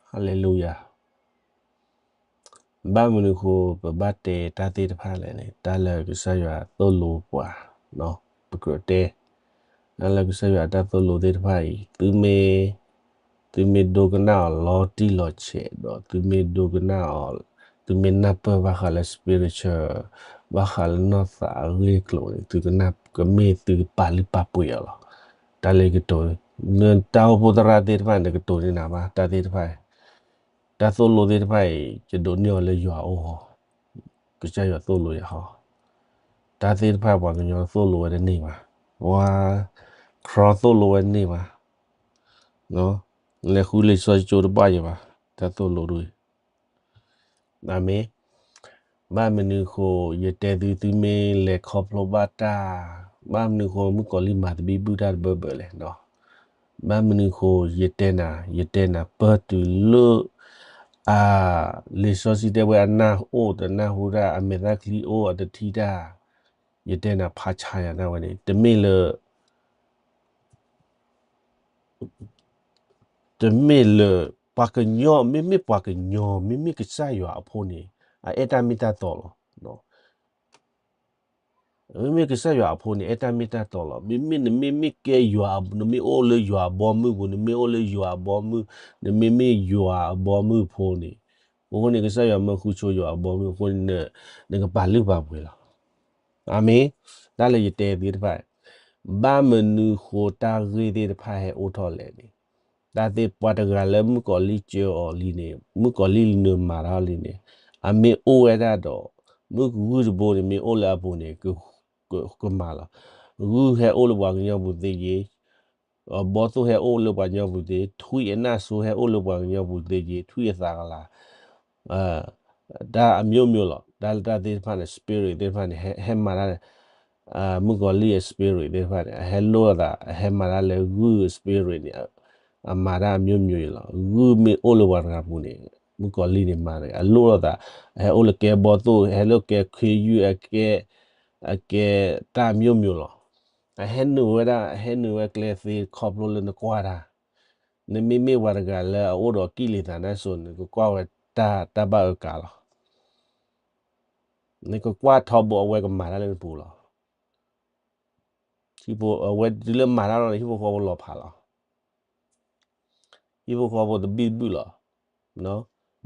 ဟါလ့လူယၤ. ဘၣ်မနုၤဃိပဘၣ်တဲတၢ်သ့ၣ်တဖၣ်လဲၣ်န့ၣ် တၢ်လၢကစၢ်ယွၤသိၣ်လိပှၤ, ပကြၢးတဲ, တၢ်လၢကစၢ်ယွၤအတၢ်သိၣ်လိသ့ၣ်တဖၣ်အံၤ သုမ့ၢ်, သုမ့ၢ်ဒိကနၣ်အီၤလီၤတံၢ်လီၤဆဲးဒီး သုမ့ၢ်ဒိကနၣ်အီၤ, သုမ့ၢ်နၢ်ပၢၢ်ဘၣ်ဃးလၢ spiritual, ဘၣ်ဃးလၢနီၢ်သးအဂ့ၢ်အကျိၤန့ၣ် သုကနၣ်ကမ့ၢ်သုကပာ်လုၢ်ပာ်ပှ့ၤအီၤလီၤ. တၢ်လၢယကတိၤ, နတၢ်အိၣ်ဖှိၣ်သရၣ်သ့ၣ်တဖၣ်န့ၣ် နကတိၤန့ၢ်နၤဘၣ် တၢ်သ့ၣ်တဖၣ်အံၤ, တၢ်သိၣ်လိသ့ၣ်တဖၣ်အံၤ ယဒိးန့ၢ်အီၤလၢယွၤအအိၣ်ဟီ, ကစၢ်ယွၤသိၣ်လိယၤဟီ, တၢ်သ့ၣ်တဖၣ်ပှၤကညီသိၣ်လိဝဲတန့ၢ်ဘၣ်, ပှၤခရီသိၣ်လိဝဲတန့ၢ်ဘၣ်, လဲၤဃုလံာ်စီဆှံကၠိတဘၣ်ယၤဘၣ်, တၢ်သိၣ်လိဒ်အံၤ အၤမ့ၣ်. ဘၣ်မနုၤဃိ ယတဲသု သုမ့ၢ်လဲၤခီဖျိဘၣ်တၢ်, ဘၣ်မနုၤဃိမုၣ်ကီၤလံၢ်မၤသဘံၣ်ဘုၣ်တၢ်တဘၢဘၢလဲၣ်, ဘၣ်မနုၤဃိ ယတဲနၤ, ယတဲနၤ ပၢၢ်တုၤလၢ အ, လံာ်စီဆှံတဲဝဲအနၢ်အိၣ်တနၢ်ဟူတၢ် အမဲာ်သၣ်ချံအိၣ်အတထံၣ်တၢ်, ယတဲနၤဖးဆါယၤဒၣ်ဝဲန့ၣ် တမ့ၢ်လၢ တမ့ၢ်လၢ ပှၤကညီ, မ့မ့ၢ်ပှၤကညီ, မ့မ့ၢ်ကစၢ်ယွၤအဖိန့ၣ် အအဲၣ်တၢ်မ့ၢ်တၢ်တီလီၤ. မ့မ့ၢ်ကစၢ်ယွၤအဖိန့ၣ် အဲၣ်တၢ်မ့ၢ်တၢ်တီလီၤ. မ့မ့ၢ်နမ့မ့ၢ်ကဲယွၤ, နမ့ၢ်အိၣ်လၢယွၤအဘီမုၢ်ပူၤ, နမ့ၢ်အိၣ်လၢယွၤအဘီမုၢ်, နမ့မ့ၢ်ယွၤအဘီမုၢ်ဖိန့ၣ်, အဃိန့ၣ် ကစၢ်ယွၤမၢဃုဆိယွၤအဘီမုၢ်အဃိန့ၣ် နကပာ်လုၢ်ပာ်ပှ့ၤလီၤ. အၤမ့ၣ်. တၢ်လၢယတဲသ့ၣ်တဖၣ်, ဘၣ်မနုၤဃိတၢ်ဂ့ၢ်သ့ၣ်တဖၣ်ဟဲအိၣ်ထီၣ်လဲၣ်န့ၣ်, တၢ်သ့ၣ်ပှၤတဂၤလၢမုၣ်ကီၤလံၢ်စၢအီၤလံန့ၣ်, မုၣ်ကီၤလံၢ်နုာ်မၤထီၣ်လံန့ၣ်, အမ့ၢ်အိၣ်ဝဲဒၣ်ဒီး မုၢ်ဂုၢ်တဘိန့ၣ် မ့ၢ်အိၣ်လၢအပူၤန့ၣ် ကမၤလီၤ. ဂုၢ်ဟဲအိၣ်လၢပှၤကညီပူၤသ့ယ့ၣ်, အဘီသိၣ်ဟဲအိၣ်လၢပှၤကညီပူၤသ့, ထွံၣ်အနၢ်စိဟဲအိၣ်လၢပှၤကညီပူၤသ့ယ့ၣ်, ထွံၣ်အသးကလၤ တၢ်အမျိုးမျိုးလီၤ. တၢ်လၢတၢ်သ့ၣ်တဖၣ်န့ၣ် spirit သ့ၣ်တဖၣ်န့ၣ် ဟဲမၤတၢ်, မုၣ်ကီၤလံၢ်အ spirit သ့ၣ်တဖၣ်န့ၣ် အဟဲလိၣ်အသး အဟဲမၤတၢ်လၢဂုၢ်အ spirit န့ၣ်, အမၤတၢ်အမျိုးမျိုးအံၤလီၤ. ဂုၢ်မ့ၢ်အိၣ်လၢပှၤတဂၤပူၤန့ၣ် မုၣ်ကီၤလံၢ်န့ၣ်မၤတဂ့ၤ, အလိၣ်လိာ်သး, အဟဲအိၣ်လၢကဲဘီသိၣ်, ဟဲလၢကဲခွ့ယုၢ်, အကဲ, အကဲတၢ်အမျိုးမျိုးလီၤ. အဟဲနုာ်ဝဲဒၣ်, အဟဲနုာ်ဝဲကျဲသ့ခီဖျိလၢနကွၢ်တၢ်, နမ့မ့ၢ်ပှၤတဂၤလၢအအိၣ်ဒီးကံၣ်လံၤသးနၢ်စိၤ နကကွၢ်ဝဲတၢ်, တၢ်ဘၣ်အၢကၤလီၤ. နကကွၢ်ထီဘိအဝဲကမၤတၢ်လၢနပူၤလီၤ. ဟံၣ်ဖိအဝဲတုၤလၢမၤတၢ်လီၤန့ၣ် ဟံၣ်ဖိဃီဖိလီၤဖးလီၤ. ဟံၣ်ဖိဃီဖိတဘံၣ်တဘုၣ်လီၤ.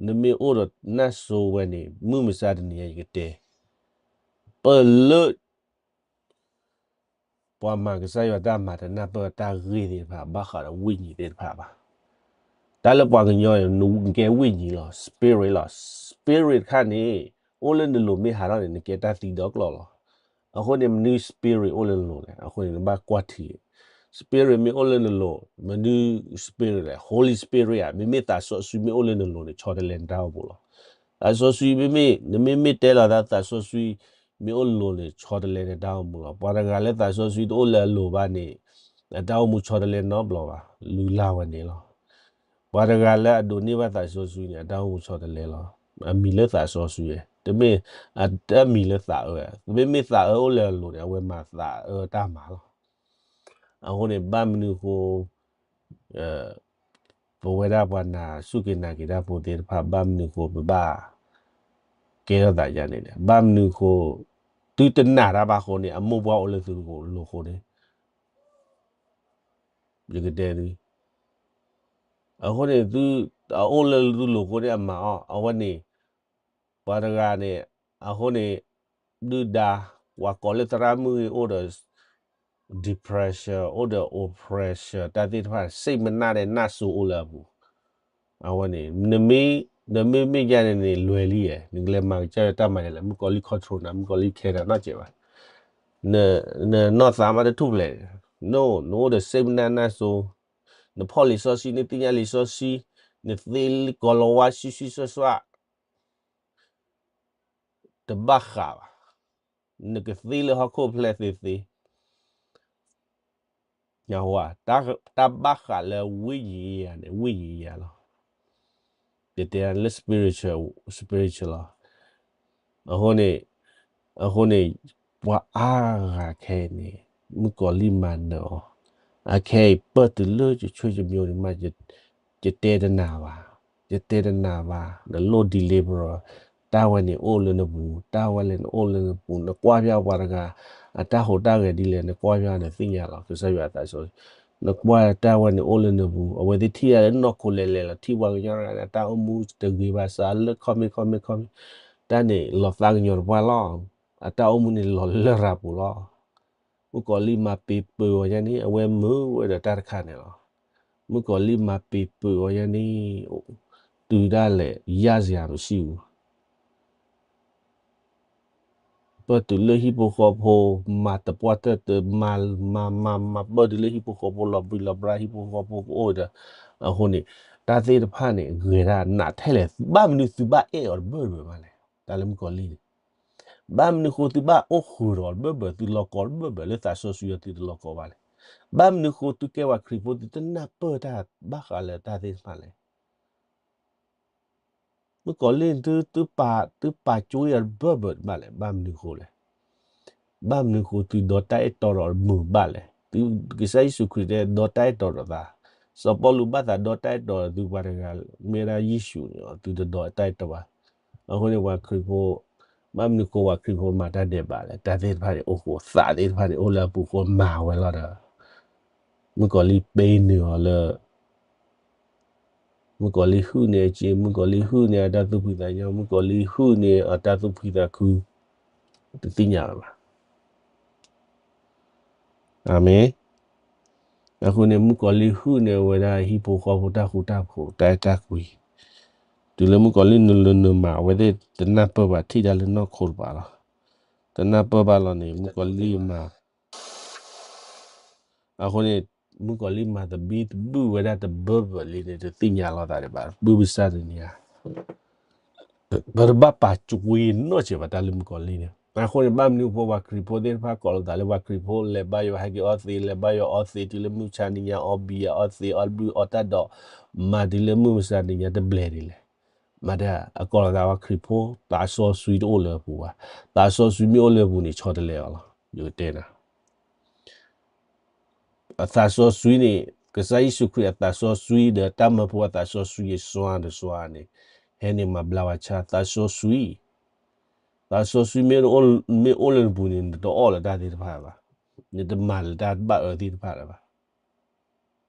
နမ့ၢ်အိၣ်ဒီးနၢ်စိၤဝဲန့ၣ် မုၢ်မဆါတနံၤညါယကတဲ, ပလၢ ပှၤမၤကစၢ်ယွၤတၢ်မၤတနၢ်ပၢၢ်တၢ်ဂ့ၢ်သ့ၣ်တဖၣ် ဘၣ်ဃးဒီးဝိညာဉ်သ့ၣ်တဖၣ်ဘၣ်. တၢ်လၢပှၤကညီန့ၣ် နကဲဝိညာဉ်လီၤ, spirit လီၤ. Spirit တခါန့ၣ် အိၣ်လၢနလိၤမ့ၢ်ဟးထီၣ်န့ၣ် နကဲတၢ်သံဒီကျီၢ်လီၤ. အဃိန့ၣ် မနုၤ spirit အိၣ်လၢနလိၤလဲၣ်, အဃိန့ၣ် နဘၣ်ကွၢ်ထံ, spirit မ့ၢ်အိၣ်လၢနလိၤ, မနုၤ spirit လဲၣ်, Holy Spirit ဧါ, မ့မ့ၢ်သးစီဆှံမ့ၢ်အိၣ်လၢနလိၤန့ၣ် ဆီတလဲနတၢ်အိၣ်မူလီၤ. သးစီဆှံမ့မ့ၢ်, နမ့မ့ၢ်တဲလီၤသးသးစီဆှံ မ့ၢ်အိၣ်လိၤန့ၣ် ဆီတလဲနတၢ်အိၣ်မူလီၤ. ပှၤတဂၤလၢသးစီဆှံတအိၣ်လၢအလိၤဘၣ်န့ၣ် အတၢ်အိၣ်မူဆီတလဲနီတဘျီဘၣ်, လုၢ်လၢ်ဝဲန့ၣ်လီၤ. ပှၤတဂၤလၢအဒိးန့ၢ်ဘၣ်သးစီဆှံန့ၣ် အတၢ်အိၣ်မူဆီတလဲလီၤ. အမံၤလၢသးစီဆှံ, တမ့ၢ်အတၢ်မံၤလၢသးအၢ, မ့မ့ၢ်သးအၢအိၣ်လၢအလိၤန့ၣ် အဝဲမၤသးအၢတၢ်မၤလီၤ. အဃိန့ၣ် ဘၣ်မနုၤဃိ ပဝဲဒၣ်ပှၤနာ်စူၢ်က့ၤနာ်က့ၤတၢ်ဖိသ့ၣ်တဖၣ် ဘၣ်မနုၤဃိပဘၣ်ကဲထီၣ်သးယၤန့ၣ်လဲၣ်. ဘၣ်မနုၤဃိ သုတနာ်တၢ်ဘၣ်ဃိန့ၣ် အမိၢ်ပှၢ်အိၣ်လၢသုလိၤဃိန့ၣ် ယကတဲသု, အဃိန့ၣ် သုအအိၣ်လၢသုလိၤဃိန့ၣ် အမၤအီၤ အဝဲန့ၣ် ပှၤတဂၤန့ၣ် အဃိန့ၣ် ဒုၣ်ဒါ ပှၤကိးလၢသရၣ်မုၣ်ဂ့ၤ အိၣ်ဒီး depression အိၣ်ဒီး oppression တၢ်သ့ၣ်တဖၣ် စိတ်မနတ် ဒီး နၢ်စိၤအိၣ်လၢအပူၤ, အဝဲန့ၣ် နမ့ၢ်မ့ၢ်ယၤန့ၣ်န့ၣ် လွဲၤလံဧါ, နကလဲၤမၤကစၢ်ယွၤတၢ်မၤဒ်လဲၣ်, မုၣ်ကီၤလံၢ် control နၤ, မုၣ်ကီၤလံၢ် care နၤနီတစဲးဘၣ်, နနီၢ်သးမးတထူၣ်ဖျဲး, no, နအိၣ်ဒီး စိတ်မနတ် နၢ်စိၤ, နဖီၣ်လံာ်စီဆှံ နသ့ၣ်ညါလံာ်စီဆှံ, နသ့ကိၤလၤဝါ ဆှံဆှံစွၣ်စွၣ် တဘၣ်ဃးဘၣ်, နကသ့လၢဟီၣ်ခိၣ်ဖျဲၣ်သ့သ့, တၢ်ဘၣ်ဃးလၢဝိညာဉ်ရေးရာန့ၣ် ဝိညာဉ်ရေးရာလီၤ. ယတဲလၢ spiritual, spiritual လီၤ. အဃိန့ၣ်, အဃိန့ၣ် ပှၤအါဂၤခဲအံၤန့ၣ် မုၣ်ကီၤလံၢ်မၤနၢၤအီၤ, အခဲအံၤပၢၢ်တုၤလၢယဆွေယမျိုးန့ၣ်မး ယတဲတနၤဘၣ်. ယတဲတနၤဘၣ်, နလိၣ် deliverance, တၢ်ဝဲန့ၣ်အိၣ်လၢနပူၤ, တၢ်ဝဲလဲၣ်န့ၣ်အိၣ်လၢနပူၤ, နကွၢ်ပျၢ်ပှၤတဂၤ အတၢ်ဟူးတၢ်ဂဲၤဒ်လဲၣ် နကွၢ်ပျၢ်နသ့ၣ်ညါလီၤ. ကစၢ်ယွၤအသးစီဆှံ, နကွၢ်တၢ်ဝဲန့ၣ်အိၣ်လၢနပူၤ, အဝဲသ့ၣ်ထံၣ်ဒၣ်လၢနီၢ်ခိလဲၤလဲၤလီၤ, ထံၣ်ပှၤကညီတဂၤန့ၣ် အတၢ်အိၣ်မူတဂ့ၤဘၣ်ဆၣ်လၢ comment comment comment တၢ်န့ၣ်လီၤသးကညီၤတပှၢ်လီၤ. အတၢ်အိၣ်မူန့ၣ်လီၤလၢရၤပူၤလီၤ. မုၣ်ကီၤလံၢ်မၤပ့ၤပၢၤအီၤညါန့ၣ် အဝဲမုာ်ဝဲဒီးတၢ်တခါန့ၣ်လီၤ. မုၣ်ကီၤလံၢ်မၤပ့ၤပၢၤအီၤညါန့ၣ် တုၤဒၣ်လဲာ် ရစရာမရှိဘူး. ပၢၢ်တုၤလၢဟံၣ်ဖိဃီဖိ မၤတပှၢ်တၢၢ်တ မၤ မၤ မၤ မၤပၢၢ်တုၤလၢဟံၣ်ဖိဃီဖိလီၤဘှံးလီၤဘှါ ဟံၣ်ဖိဃီဖိကအိၣ်ဒီး အဃိန့ၣ် တၢ်သ့ၣ်တဖၣ်န့ၣ် ဂ့ၤဒၣ်နးထဲလဲၣ် ဘၣ်မနုၤသုဘၣ်အဲၣ်အီၤတဘၢၣ်တဘၢၣ်မးလဲၣ်. တၢ်လၢမုၣ်ကီၤလံၢ်န့ၣ် ဘၣ်မနုၤဃိသုဘၣ်အိၣ်ဃုာ်ဒီးတဘၢၣ်ဘၢၣ် သုလီၤကီတဘၢၣ်ဘၢၣ် လၢသးစီဆှံအီၤသုတလီၤကီဘၣ်လဲၣ်. ဘၣ်မနုၤဃိသုကဲပှၤခရံာ်ဖိသုတနၢ်ပၢၢ်တၢ်ဘၣ်ဃးလၢတၢ်သ့ၣ်တဖၣ်လဲၣ်. မုၣ်ကီၤလံၢ်သု သုပာ် သုပာ်ကွံာ်အီၤတဘၢၣ်ဘၢၣ်တဘၣ်လဲၣ်, ဘၣ်မနုၤဃိလဲၣ်. ဘၣ်မနုၤဃိသုဒီးတၢ်အဲၣ်တီဒီးမုာ်ဘၣ်လဲၣ်. သု ကစၢ်ယ့ၣ်ၡူးခရံာ်တဲဒီးတၢ်အဲၣ်တီဒီးသး, စီၤပီလူးဘၣ်သးဒီးတၢ်အဲၣ်တီဒီးသုပှၤတဂၤ မ့ၢ်ဝဲဒၣ်ယ့ၣ်ၡူးန့ၣ် သုတဒီးတၢ်အဲၣ်တီဘၣ်. အဃိန့ၣ်ပှၤခရံာ်ဖိ ဘၣ်မနုၤဃိပှၤခရံာ်ဖိမၤတၢ်ဒဲးဘးလဲၣ်. တၢ်သ့ၣ်တဖၣ်န့ၣ်အိၣ်ဃိ သးသ့ၣ်တဖၣ်န့ၣ် အိၣ်လၢအပူၤဃိမၤဝဲလီၤဒီး မုၣ်ကီၤလံၢ်ပ့ၤနုာ်အီၤလၢ မုၣ်ကီၤလံၢ်ဟုၣ်န့ၢ်အစ့, မုၣ်ကီၤလံၢ်ဟုၣ်န့ၢ်အတၢ်သူၣ်ဖှံသးညီ, မုၣ်ကီၤလံၢ်ဟုၣ်န့ၢ်အတၢ်သူၣ်ဖှံသးခု, တသ့ၣ်ညါလၢၤဘၣ်. အၤမ့ၣ်. အဃိန့ၣ် မုၣ်ကီၤလံၢ်ဟုၣ်န့ၢ်ဝဲဒၣ်ဟံၣ်ဖိဃီဖိတၢ်ဃူတၢ်ဖိး တၢ်အဲၣ်တၢ်ကွံ. တုၤလၢမုၣ်ကီၤလံၢ်နုာ်လၢနုာ်မး အဝဲသ့ၣ်တနၢ်ပၢၢ်ဘၣ်ထံၣ်တၢ်လၢနီၢ်ခိတပၤလီၤ. တနၢ်ပၢၢ်ဘၣ်လီၤန့ၣ် မုၣ်ကီၤလံၢ်မၤ အဃိန့ၣ် မုၣ်ကီၤလံၢ်မၤသဘံၣ်သဘုၣ်ဝဲဒၣ်တဘၢၣ်ဘၢၣ်လံန့ၣ် တသ့ၣ်ညါလီၤသးဒံးဘၣ်. ဘုၣ်ဘုၣ်စၢ်တနံၤဧါ ပတဘၣ်ပာ်ကွံာ်နီတစဲးဘၣ်တၢ်လၢမုၣ်ကီၤလံၢ်န့ၣ်. အဃိန့ၣ် ဘၣ်မနုၤဖိပှၤခရံာ်ဖိသ့ၣ်တဖၣ်ကိးလီၤသးလၢပှၤခရံာ်ဖိ လဲၤဘါယွၤဟဲက့ၤအီသံး လဲၤဘါယွၤအီသံး တုၤလၢမုၢ်မဆါတနံၤညါ အီဘံယၤ အီသံး အီတဘျုး အီတၢ်ဒိး မၤတုၤလၢမုၢ်မဆါတနံၤညါတဘျဲၣ်ဒ်လဲၣ်. မၤတၢ် အကိးလီၤသးပှၤခရံာ်ဖိ သးစီဆှံတအိၣ်လၢအပူၤဘၣ်. သးစီဆှံမ့ၢ်အိၣ်လၢအပူၤန့ၣ် ဆီတလဲအီၤလီၤ. ယကတဲနၤ အသးစီဆှံန့ၣ် ကစၢ်ယ့ၣ်ၡူးခရံာ်အသးစီဆှံဒီးတၢ်မၢဖိအသးစီဆှံ ယစွါဒီးစွါန့ၣ် ဟဲန့ၣ်မၤဘျါဝဲဆါ သးစီဆှံ, သးစီဆှံမ့ၢ်အိၣ်လၢနပူၤန့ၣ် နတအီၣ်လၢတၢ်သ့ၣ်တဖၣ်ဘၣ်, နတမၤလၢတၢ်ဘၣ်အၢသ့ၣ်တဖၣ်လၢၤဘၣ်.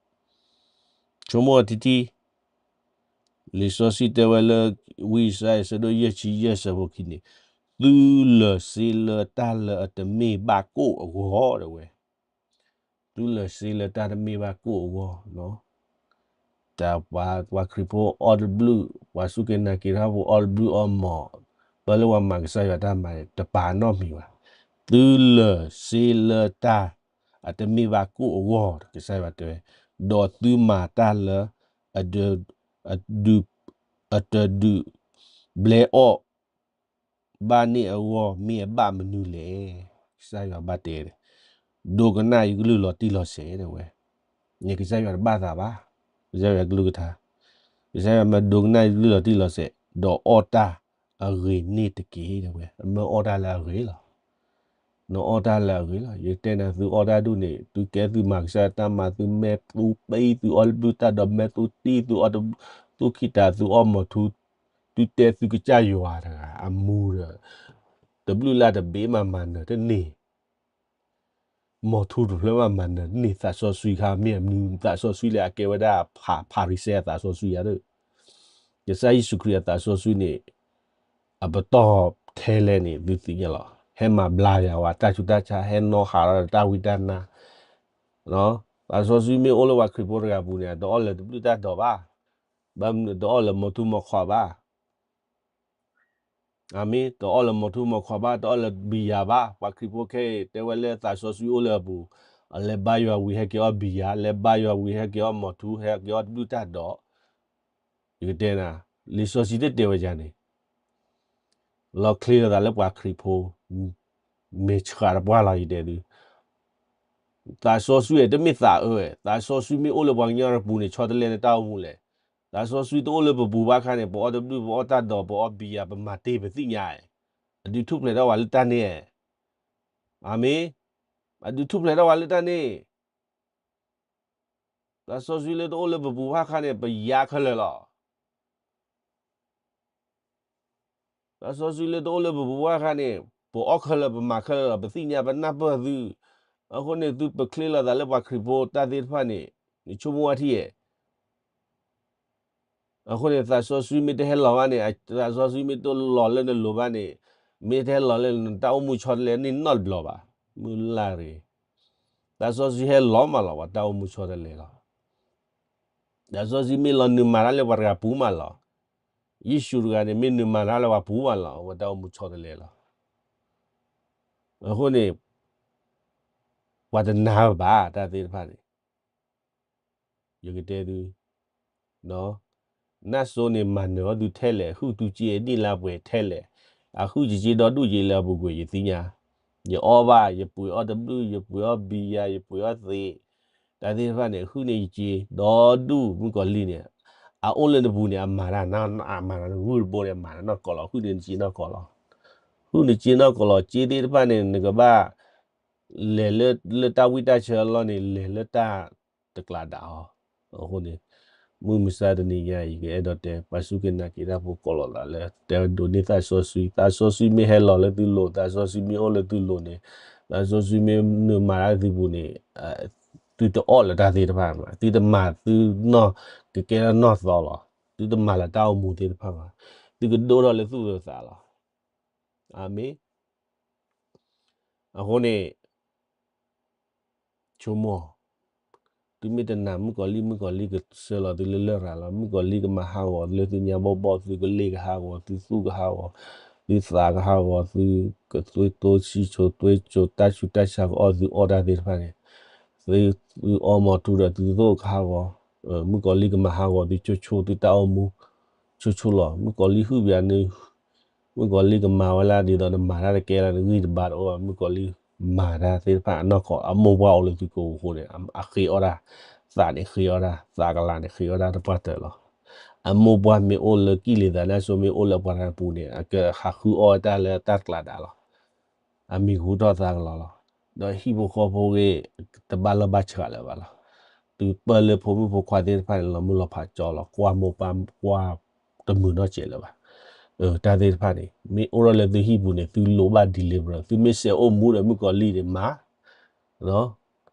ဆိကမိၣ်အီၤထံထံ လံာ်စီဆှံတဲဝဲလၢ ဝံယၡါယၤ အဆၢဒိၣ်ယဲၢ်ဆံယဲၢ် အဆၢဖိခံန့ၣ်, သုလၢာ်စ့လၢတၢ်လၢအတမ့ၢ်ဘၣ်ကိၣ်အဂီၢ် တဲဝဲ, သုလၢာ်စ့လၢတၢ်တမ့ၢ်ဘၣ်ကိၣ်အဂီၢ်, တၢ်ပှၤခရံာ်ဖိအီၣ်တဘျုး, ပှၤစူၢ်က့ၤနာ်က့ၤတၢ်ဖိအီၣ်တဘျုးအီၣ်မီၤ, ပၢလၢပှၤမၤကစၢ်ယွၤတၢ်မၤန့ၣ် တပာ်နီတမံၤဘၣ်. သုလၢာ်စ့လၢတၢ် အတမ့ၢ်ဘၣ်ကိၣ်အဂီၢ် ကစၢ်ယွၤတဲဝဲ, ဒီးသုမၤတၢ်လၢ အဒုး အတဒုး ဘျဲအီၣ်ဘၣ်န့ၣ်အဂီၢ် မ့ၢ်အဘၣ်မနုၤလဲၣ်. ကစၢ်ယွၤဘၣ်တဲ, ဒိကနၣ်ယကလုၢ်လီၤတံၢ်လီၤဆဲး တဲဝဲ, န့ၣ်ကစၢ်ယွၤတဘၣ်သးဘၣ်, ကစၢ်ယွၤကလုၢ်ကထါ, ကစၢ်ယွၤမ့ၢ်ဒိကနၣ်ယကလုၢ်လီၤတံၢ်လီၤဆဲး ဒီးအီၣ်တၢ်အဂ့ၤန့ၣ်တက့ၢ် တဲဝဲ, အမၢအီၣ်တၢ်လၢအဂ့ၤလီၤ. နအီၣ်တၢ်လၢအဂ့ၤလီၤ. ယတဲနၤသုအီၣ်တၢ်ဒူၣ်န့ၣ် သုကဲသုမၤကစၢ်တၢ်မၤ သုမဲာ်သူပံ သုအီၣ်တဘျုးတၢ်ဒိး မဲာ်သူတံၢ် သုအီၣ်တဘျုး သူၣ်ခံတၢ် သုအီၣ်မီၤထူ, သုတဲသုကစၢ်ယွၤတဂၤ အမူဒီး တဘျုးလၢ်တဘ့ၣ်မးမၤနၢၤတန့ၢ် မီၤထူတဖျၢၣ်မးမၤနၢၤန့ၢ် သးစီဆှံခါ မ့ၢ်အမနုၤ သးစီဆှံလၢအကဲဝဲဒၣ်ဖၤရံၤၡဲအသးစီဆှံဧါဒီး ကစၢ်ယ့ၣ်ၡူးခရံာ်အသးစီဆှံန့ၣ် အပတီၢ်ထဲလဲၣ်န့ၣ် သုသ့ၣ်ညါလီၤ. ဟဲမၤဘျါယၤဝဲတၢ်ဆူးတၢ်ဆါ ဟဲနီၣ်ဟးထီၣ်ဒီးတၢ်ဝံတၢ်နါ သးစီဆှံမ့ၢ်အိၣ်လၢပှၤခရံာ်ဖိတဂၤအပူၤန့ၣ် တအီၣ်လၢတဘျုးတၢ်ဒိးဘၣ်, ဘၣ်မနုၤတအီၣ်လၢမီၤထူမီၤခွါဘၣ် အၤမ့ၣ်, တအီၣ်လၢမီၤထူမီၤခွါဘၣ်, တအီၣ်လၢဘံယၤဘၣ်. ပှၤခရံာ်ဖိခဲအံၤ တဲဝဲလၢသးစီဆှံအိၣ်လၢအပူၤ, အလဲၤဘါယွၤဝံၤဟဲက့ၤအီၣ်ဘံယၤ, လဲၤဘါယွၤဝံၤဟဲက့ၤအီၣ်မီၤထူ, ဟဲက့ၤအီၣ်တဘျုးတၢ်ဒိး. ယကတဲနၤ, လံာ်စီဆှံတတဲဝဲဒ်န့ၣ် လီၤချ့လိာ်သးလၢပှၤခရံာ်ဖိ မဲာ်ဆှးတပှၢ်လီၤ ယတဲသု. သးစီဆှံတမ့ၢ်သးအၢ, သးစီဆှံမ့ၢ်အိၣ်လၢပှၤကညီတပူၤန့ၣ် ဆီတလဲလၢတၢ်အိၣ်မူလဲၣ်. သးစီဆှံတအိၣ်လၢပပူၤဘၣ်ခါန့ၣ် ပအီၣ်တဘျုး ပအီၣ်တၢ်ဒိး ပအီၣ်ဘံယၤ ပမၤတ့ၢ်ပသ့ၣ်ညါ, အဒုးထူၣ်ဖျဲးထီၣ်ဝဲလၢတၢ်န့ၣ်, အၤမ့ၣ်, အဒုးထူၣ်ဖျဲးထီၣ်ဝဲလၢတၢ်န့ၣ် သးစီဆှံလၢတအိၣ်လၢပပူၤဘၣ်ခါန့ၣ် ပယၤခဲလၢာ်လီၤ. သးစီဆှံလၢတအိၣ်လၢပပူၤဘၣ်အခါန့ၣ် ပအီၣ်ခဲလၢာ်ပမၤခဲလၢာ်လီၤ ပသ့ၣ်ညါပနၢ်ပၢၢ်သု, အဃိန့ၣ်သုပချ့လီၤသးလၢပှၤခရံာ်ဖိတၢ်သ့ၣ်တဖၣ်န့ၣ် နဆိကမိၣ်ဝဲထံၣ်ဧါ. အဃိန့ၣ် သးစီဆှံမ့ၢ်တဟဲလီၤဘၣ်န့ၣ်, သးစီဆှံမ့ၢ်တလီၤလၢနလိၤဘၣ်န့ၣ်, မ့ၢ်တဟဲလီၤလၢနတၢ်အိၣ်မူဆီတလဲန့ၣ်နီတဘျီဘၣ်, မုၢ်လၢ်တဂ့ၤ. သးစီဆှံဟဲလီၤမးလီၤ ပှၤတၢ်အိၣ်မူဆီတလဲလီၤ. သးစီဆှံမ့ၢ်လီၤနုာ်မၤတၢ်လၢပှၤတဂၤပူၤမးလီၤ. ယ့ၣ်ၡူးတဂၤန့ၣ်မ့ၢ်နုာ်မၤတၢ်လၢပှၤပူၤမးလီၤ ပှၤတၢ်အိၣ်မူဆီတလဲလီၤ. အဃိန့ၣ် ပှၤတနာ်ဘၣ်တၢ်သ့ၣ်တဖၣ်န့ၣ် ယကတဲသု, နၢ်စိန့ၣ်မၤနၢၤအီၣ်သုထဲလဲၣ်, ဟုၣ်သုစ့အနံၣ်လါပှဲၤထဲလဲၣ်, အဟုၣ်ယစ့ဒီဒူၣ်ယလၢအပူၤကွံာ်ယသ့ၣ်ညါ, ယအီၣ်ဘၣ် ယပှ့ၤအီၣ်တဘျုၣ် ယပှ့ၤအီၣ်ဘံယၤ ယပှ့ၤအီၣ်သ့း, တၢ်သ့ၣ်တဖၣ်န့ၣ် ဟုၣ်န့ၢ်ယစ့ဒီဒူၣ် မုၣ်ကီၤလံၢ်န့ၣ်, အအိၣ်လၢနပူၤန့ၣ် အမၤတၢ်, အမၤတၢ်ဂုၢ်တဘိန့ၣ် အမၤတၢ်နီၢ်ကီၢ်လီၤ, ဟုၣ်န့ၢ်နစ့နီၢ်ကီၢ်လီၤ, ဟုၣ်နစ့နီၢ်ကီၢ်လီၤ, စ့သ့ၣ်တဖၣ်န့ၣ် နကဘၣ် လဲၤလၢတၢ်ဝံတၢ်ဆၢအလီၢ်န့ၣ် လဲၤလၢတၢ်တကျးဒၣ်အီၤ, အဃိန့ၣ် မုၢ်မဆါတနံၤညါအံၤ ယကအဲၣ်ဒိးတဲ ပာ်ဆူၢက့ၤနာ်က့ၤတၢ်ဖိကိးလီၤသးလၢ တဲဒိးန့ၢ်သးစီဆှံ, သးစီဆှံမ့ၢ်ဟဲလီၤလၢသုလိၤ, သးစီဆှံမ့ၢ်အိၣ်လၢသုလိၤန့ၣ်, သးစီဆှံမ့ၢ်နုာ်မၤတၢ်လၢသုပူၤန့ၣ်, သုတအီၣ်လၢတၢ်သ့ၣ်တဖၣ်ဘၣ်, သုတမၤသုနီၢ်ကကဲထီၣ်နီၢ်သီလီၤ, သုတမၤလၢတၢ်အိၣ်မူသ့ၣ်တဖၣ်ဘၣ်, သုကဒိၣ်ထီၣ်လၢသူၣ်လၢသးလီၤ. အၤမ့ၣ်. အဃိန့ၣ် ဆိကမိၣ်, သုမ့ၢ်တနာ်မုၣ်ကီၤလံၢ် မုၣ်ကီၤလံၢ်ကဆှၢလီၤသုလၢလရာ်လီၤ, မုၣ်ကီၤလံၢ်ကမၤဟးဂီၤသုလၢသုညါဘီၣ်ဘီၣ်, သုကလ့ၢ်ကဟးဂီၤ, သုသူၣ်ကဟးဂီၤ, သုသးကဟးဂီၤ, သုကသွံၣ်တိစံၣ်စိၤသွဲစိၤ တၢ်ဆူးတၢ်ဆါကအီၣ်သုအီၣ်တၢ်သ့ၣ်တဖၣ်န့ၣ်, သုအီမီၤထူဒီးသုသိၣ်ကဟးဂီၤ, မုၣ်ကီၤလံၢ်ကမၤဟးဂီၤသုဆိဆိသုတၢ်အိၣ်မူ, ဆိဆိလီၤ, မုၣ်ကီၤလံၢ်ဟုၣ်ပယၤန့ၣ် မုၣ်ကီၤလံၢ်ကမၤဝဲလၢဒ်သိးနမၤတၢ်တကဲလၢနဂံၢ်တဘါတအိၣ်ဘၣ်, မုၣ်ကီၤလံၢ်မၤတၢ်သ့ၣ်တဖၣ်အနီၢ်ကီၢ် အမိၢ်ပှၢ်အိၣ်လၢသုကိးအဃိန့ၣ် အဃ့အီၣ်တၢ်, သးန့ၣ်ဃ့အီၣ်တၢ်, သးကလၤန့ၣ်ဃ့အီၣ်တၢ်တပှၢ်တၢၢ်လီၤ. အမိၢ်ပှၢ်မ့ၢ်အိၣ်လၢကံၣ်လံၤသးနၢ်စိမ့ၢ်အိၣ်လၢပှၤတဂၤပူၤန့ၣ် အကဟးဃုအီၣ်တၢ်လၢတၢ်တကျးဒၣ်လီၤ. အမံၤဟူထီၣ်သးကလီၤလီၤ. ဒီးဟံၣ်ဖိဃီဖိဂ့ၤ တဘၣ်လီၢ်ဘၣ်ဆှးလၢၤဘၣ်လီၤ. သုပၢၢ်လၢဖိမုၣ်ဖိခွါသ့ၣ်တဖၣ်န့ၣ် လီၤမုၢ်လီၤဖးကၠီလီၤ, ကွၢ်မိၢ်ပၢ်ကွၢ်တမုာ်နီတစဲးလၢၤဘၣ်. တၢ်သ့ၣ်တဖၣ်န့ၣ် မ့ၢ်အိၣ်ထီၣ်လၢသုဟံၣ်ပူၤန့ၣ် သုလိၣ်ဘၣ် deliver, သုမ့ၢ်စဲးအိၣ်မူဒီးမုၣ်ကီၤလံၢ်န့ၣ်မၤ,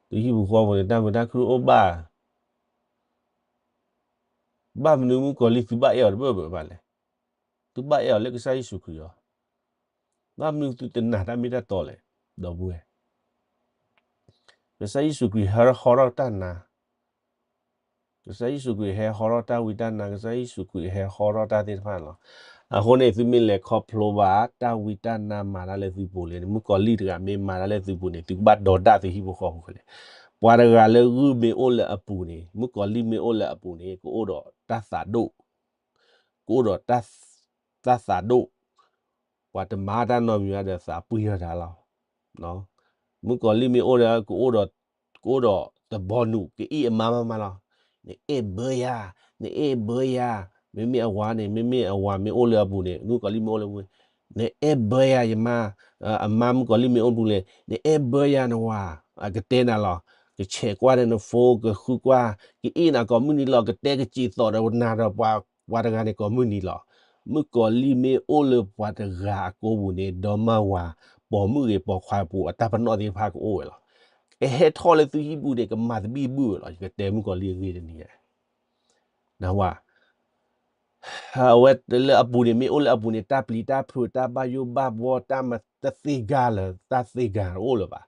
သုဟံၣ်ပူၤဃီပူၤန့ၣ် တၢ်မုာ်တၢ်ခုၣ်အိၣ်ဘၣ် ဘၣ်မနုၤမုၣ်ကီၤလံၢ်သုဘၣ်အဲၣ်အီၤတဘၢၣ်ဘၢၣ်ဘၣ်လဲၣ်. သုဘၣ်အဲၣ်အီၤလၢကစၢ်ယ့ၣ်ၡူးခရံာ်အီၤ, ဘၣ်မနုၤသုတနာ်တၢ်မ့ၢ်တၢ်တီလဲၣ်, ဒီပုၢ်ဝဲၢ်. ကစၢ်ယ့ၣ်ၡူးခရံာ်ဟဲဟီထီၣ်တၢ်နာ်, ကစၢ်ယ့ၣ်ၡူးခရံာ်ဟဲဟီထီၣ်တၢ်ဝံတၢ်နါ, ကစၢ်ယ့ၣ်ၡူးခရံာ်ဟဲဟီထီၣ်တၢ်သ့ၣ်တဖၣ်လီၤ. အဃိန့ၣ် သုမ့ၢ်လဲၤခီဖျိဘၣ်တၢ်ဝံတၢ်နါမၤတၢ်လၢသုပူၤလဲၣ်န့ၣ်, မုၣ်ကီၤလံၢ်တဂၤမ့ၢ်မၤတၢ်လၢသုပူၤန့ၣ် သုကဘၣ်ဒီးဒၣ်သုဟံၣ်ဖိဃီဖိခဲလၢာ်. ပှၤတဂၤလၢဂုၢ်မ့ၢ်အိၣ်လၢအပူၤန့ၣ်, မုၣ်ကီၤလံၢ်မ့ၢ်အိၣ်လၢအပူၤန့ၣ် ကအိၣ်ဒီးတၢ်သးဒိၣ်, ကအိၣ်ဒီးတၢ်သးဒိၣ်, ပှၤတမၤတၢ်နီတမံၤဘၣ်ဒီးသးပှံၢ်ထီၣ်တၢ်လီၤ. မုၣ်ကီၤလံၢ်မ့ၢ်အိၣ်လၢ ကအိၣ်ဒီး, ကအိၣ်ဒီးသဘီနုာ် ကအ့ၣ်အမါမးမးလီၤ. နအဲၣ်ဘၢယၤ, နအဲၣ်ဘၢယၤ, မ့မ့ၢ်အဝၤန့ၣ်, မ့မ့ၢ်အဝၤမ့ၢ်အိၣ်လၢအပူၤန့ၣ်, မုၣ်ကီၤလံၢ်မ့ၢ်အိၣ်လၢပူၤ, နအဲၣ်ဘၢယၤယမါ, အမါမုၣ်ကီၤလံၢ်မ့ၢ်အိၣ်ပူၤလဲၣ်, နအဲၣ်ဘၢယၤနဝၤ, အကတဲနၤလီၤ. ကဆဲးကွၢ်ဒီးနဖိ ကဃုကွၢ်, ကအ့ၣ်နၤကိးမုၢ်နံၤလီၤ, ကတဲကစံးသီၣ်ဒီးနၤဒီးပှၤတဂၤန့ၣ်ကိးမုၢ်နံၤလီၤ. မုၣ်ကီၤလံၢ်မ့ၢ်အိၣ်လၢပှၤတဂၤအကိပူၤန့ၣ်, ဒီမါဝၤ, ပိာ်မုၣ်ဂ့ၤပိာ်ခွါပူၤ အတၢ်ပနီၣ်သ့ၣ်တဖၣ်ကအိၣ်ဝဲလီၤ. ကဟဲထီၣ်လၢသုဟံၣ်ပူၤန့ၣ် ကမၤသဘံၣ်ဘုၣ်ဝဲလီၤ. ယကတဲမုၣ်ကီၤလံၢ်အဂ့ၢ်တနံၤညါ နဝၤ အဝဲလၢအပူၤန့ၣ် မ့ၢ်အိၣ်လၢအပူၤန့ၣ် တၢ်ပျံၤတၢ်ဖုး တၢ်ဘၣ်ယိၣ်ဘၣ်ဘှီ တၢ်မၤတသ့ဂၤလၢၤ တၢ်သ့ဂၤတအိၣ်လၢၤဘၣ်.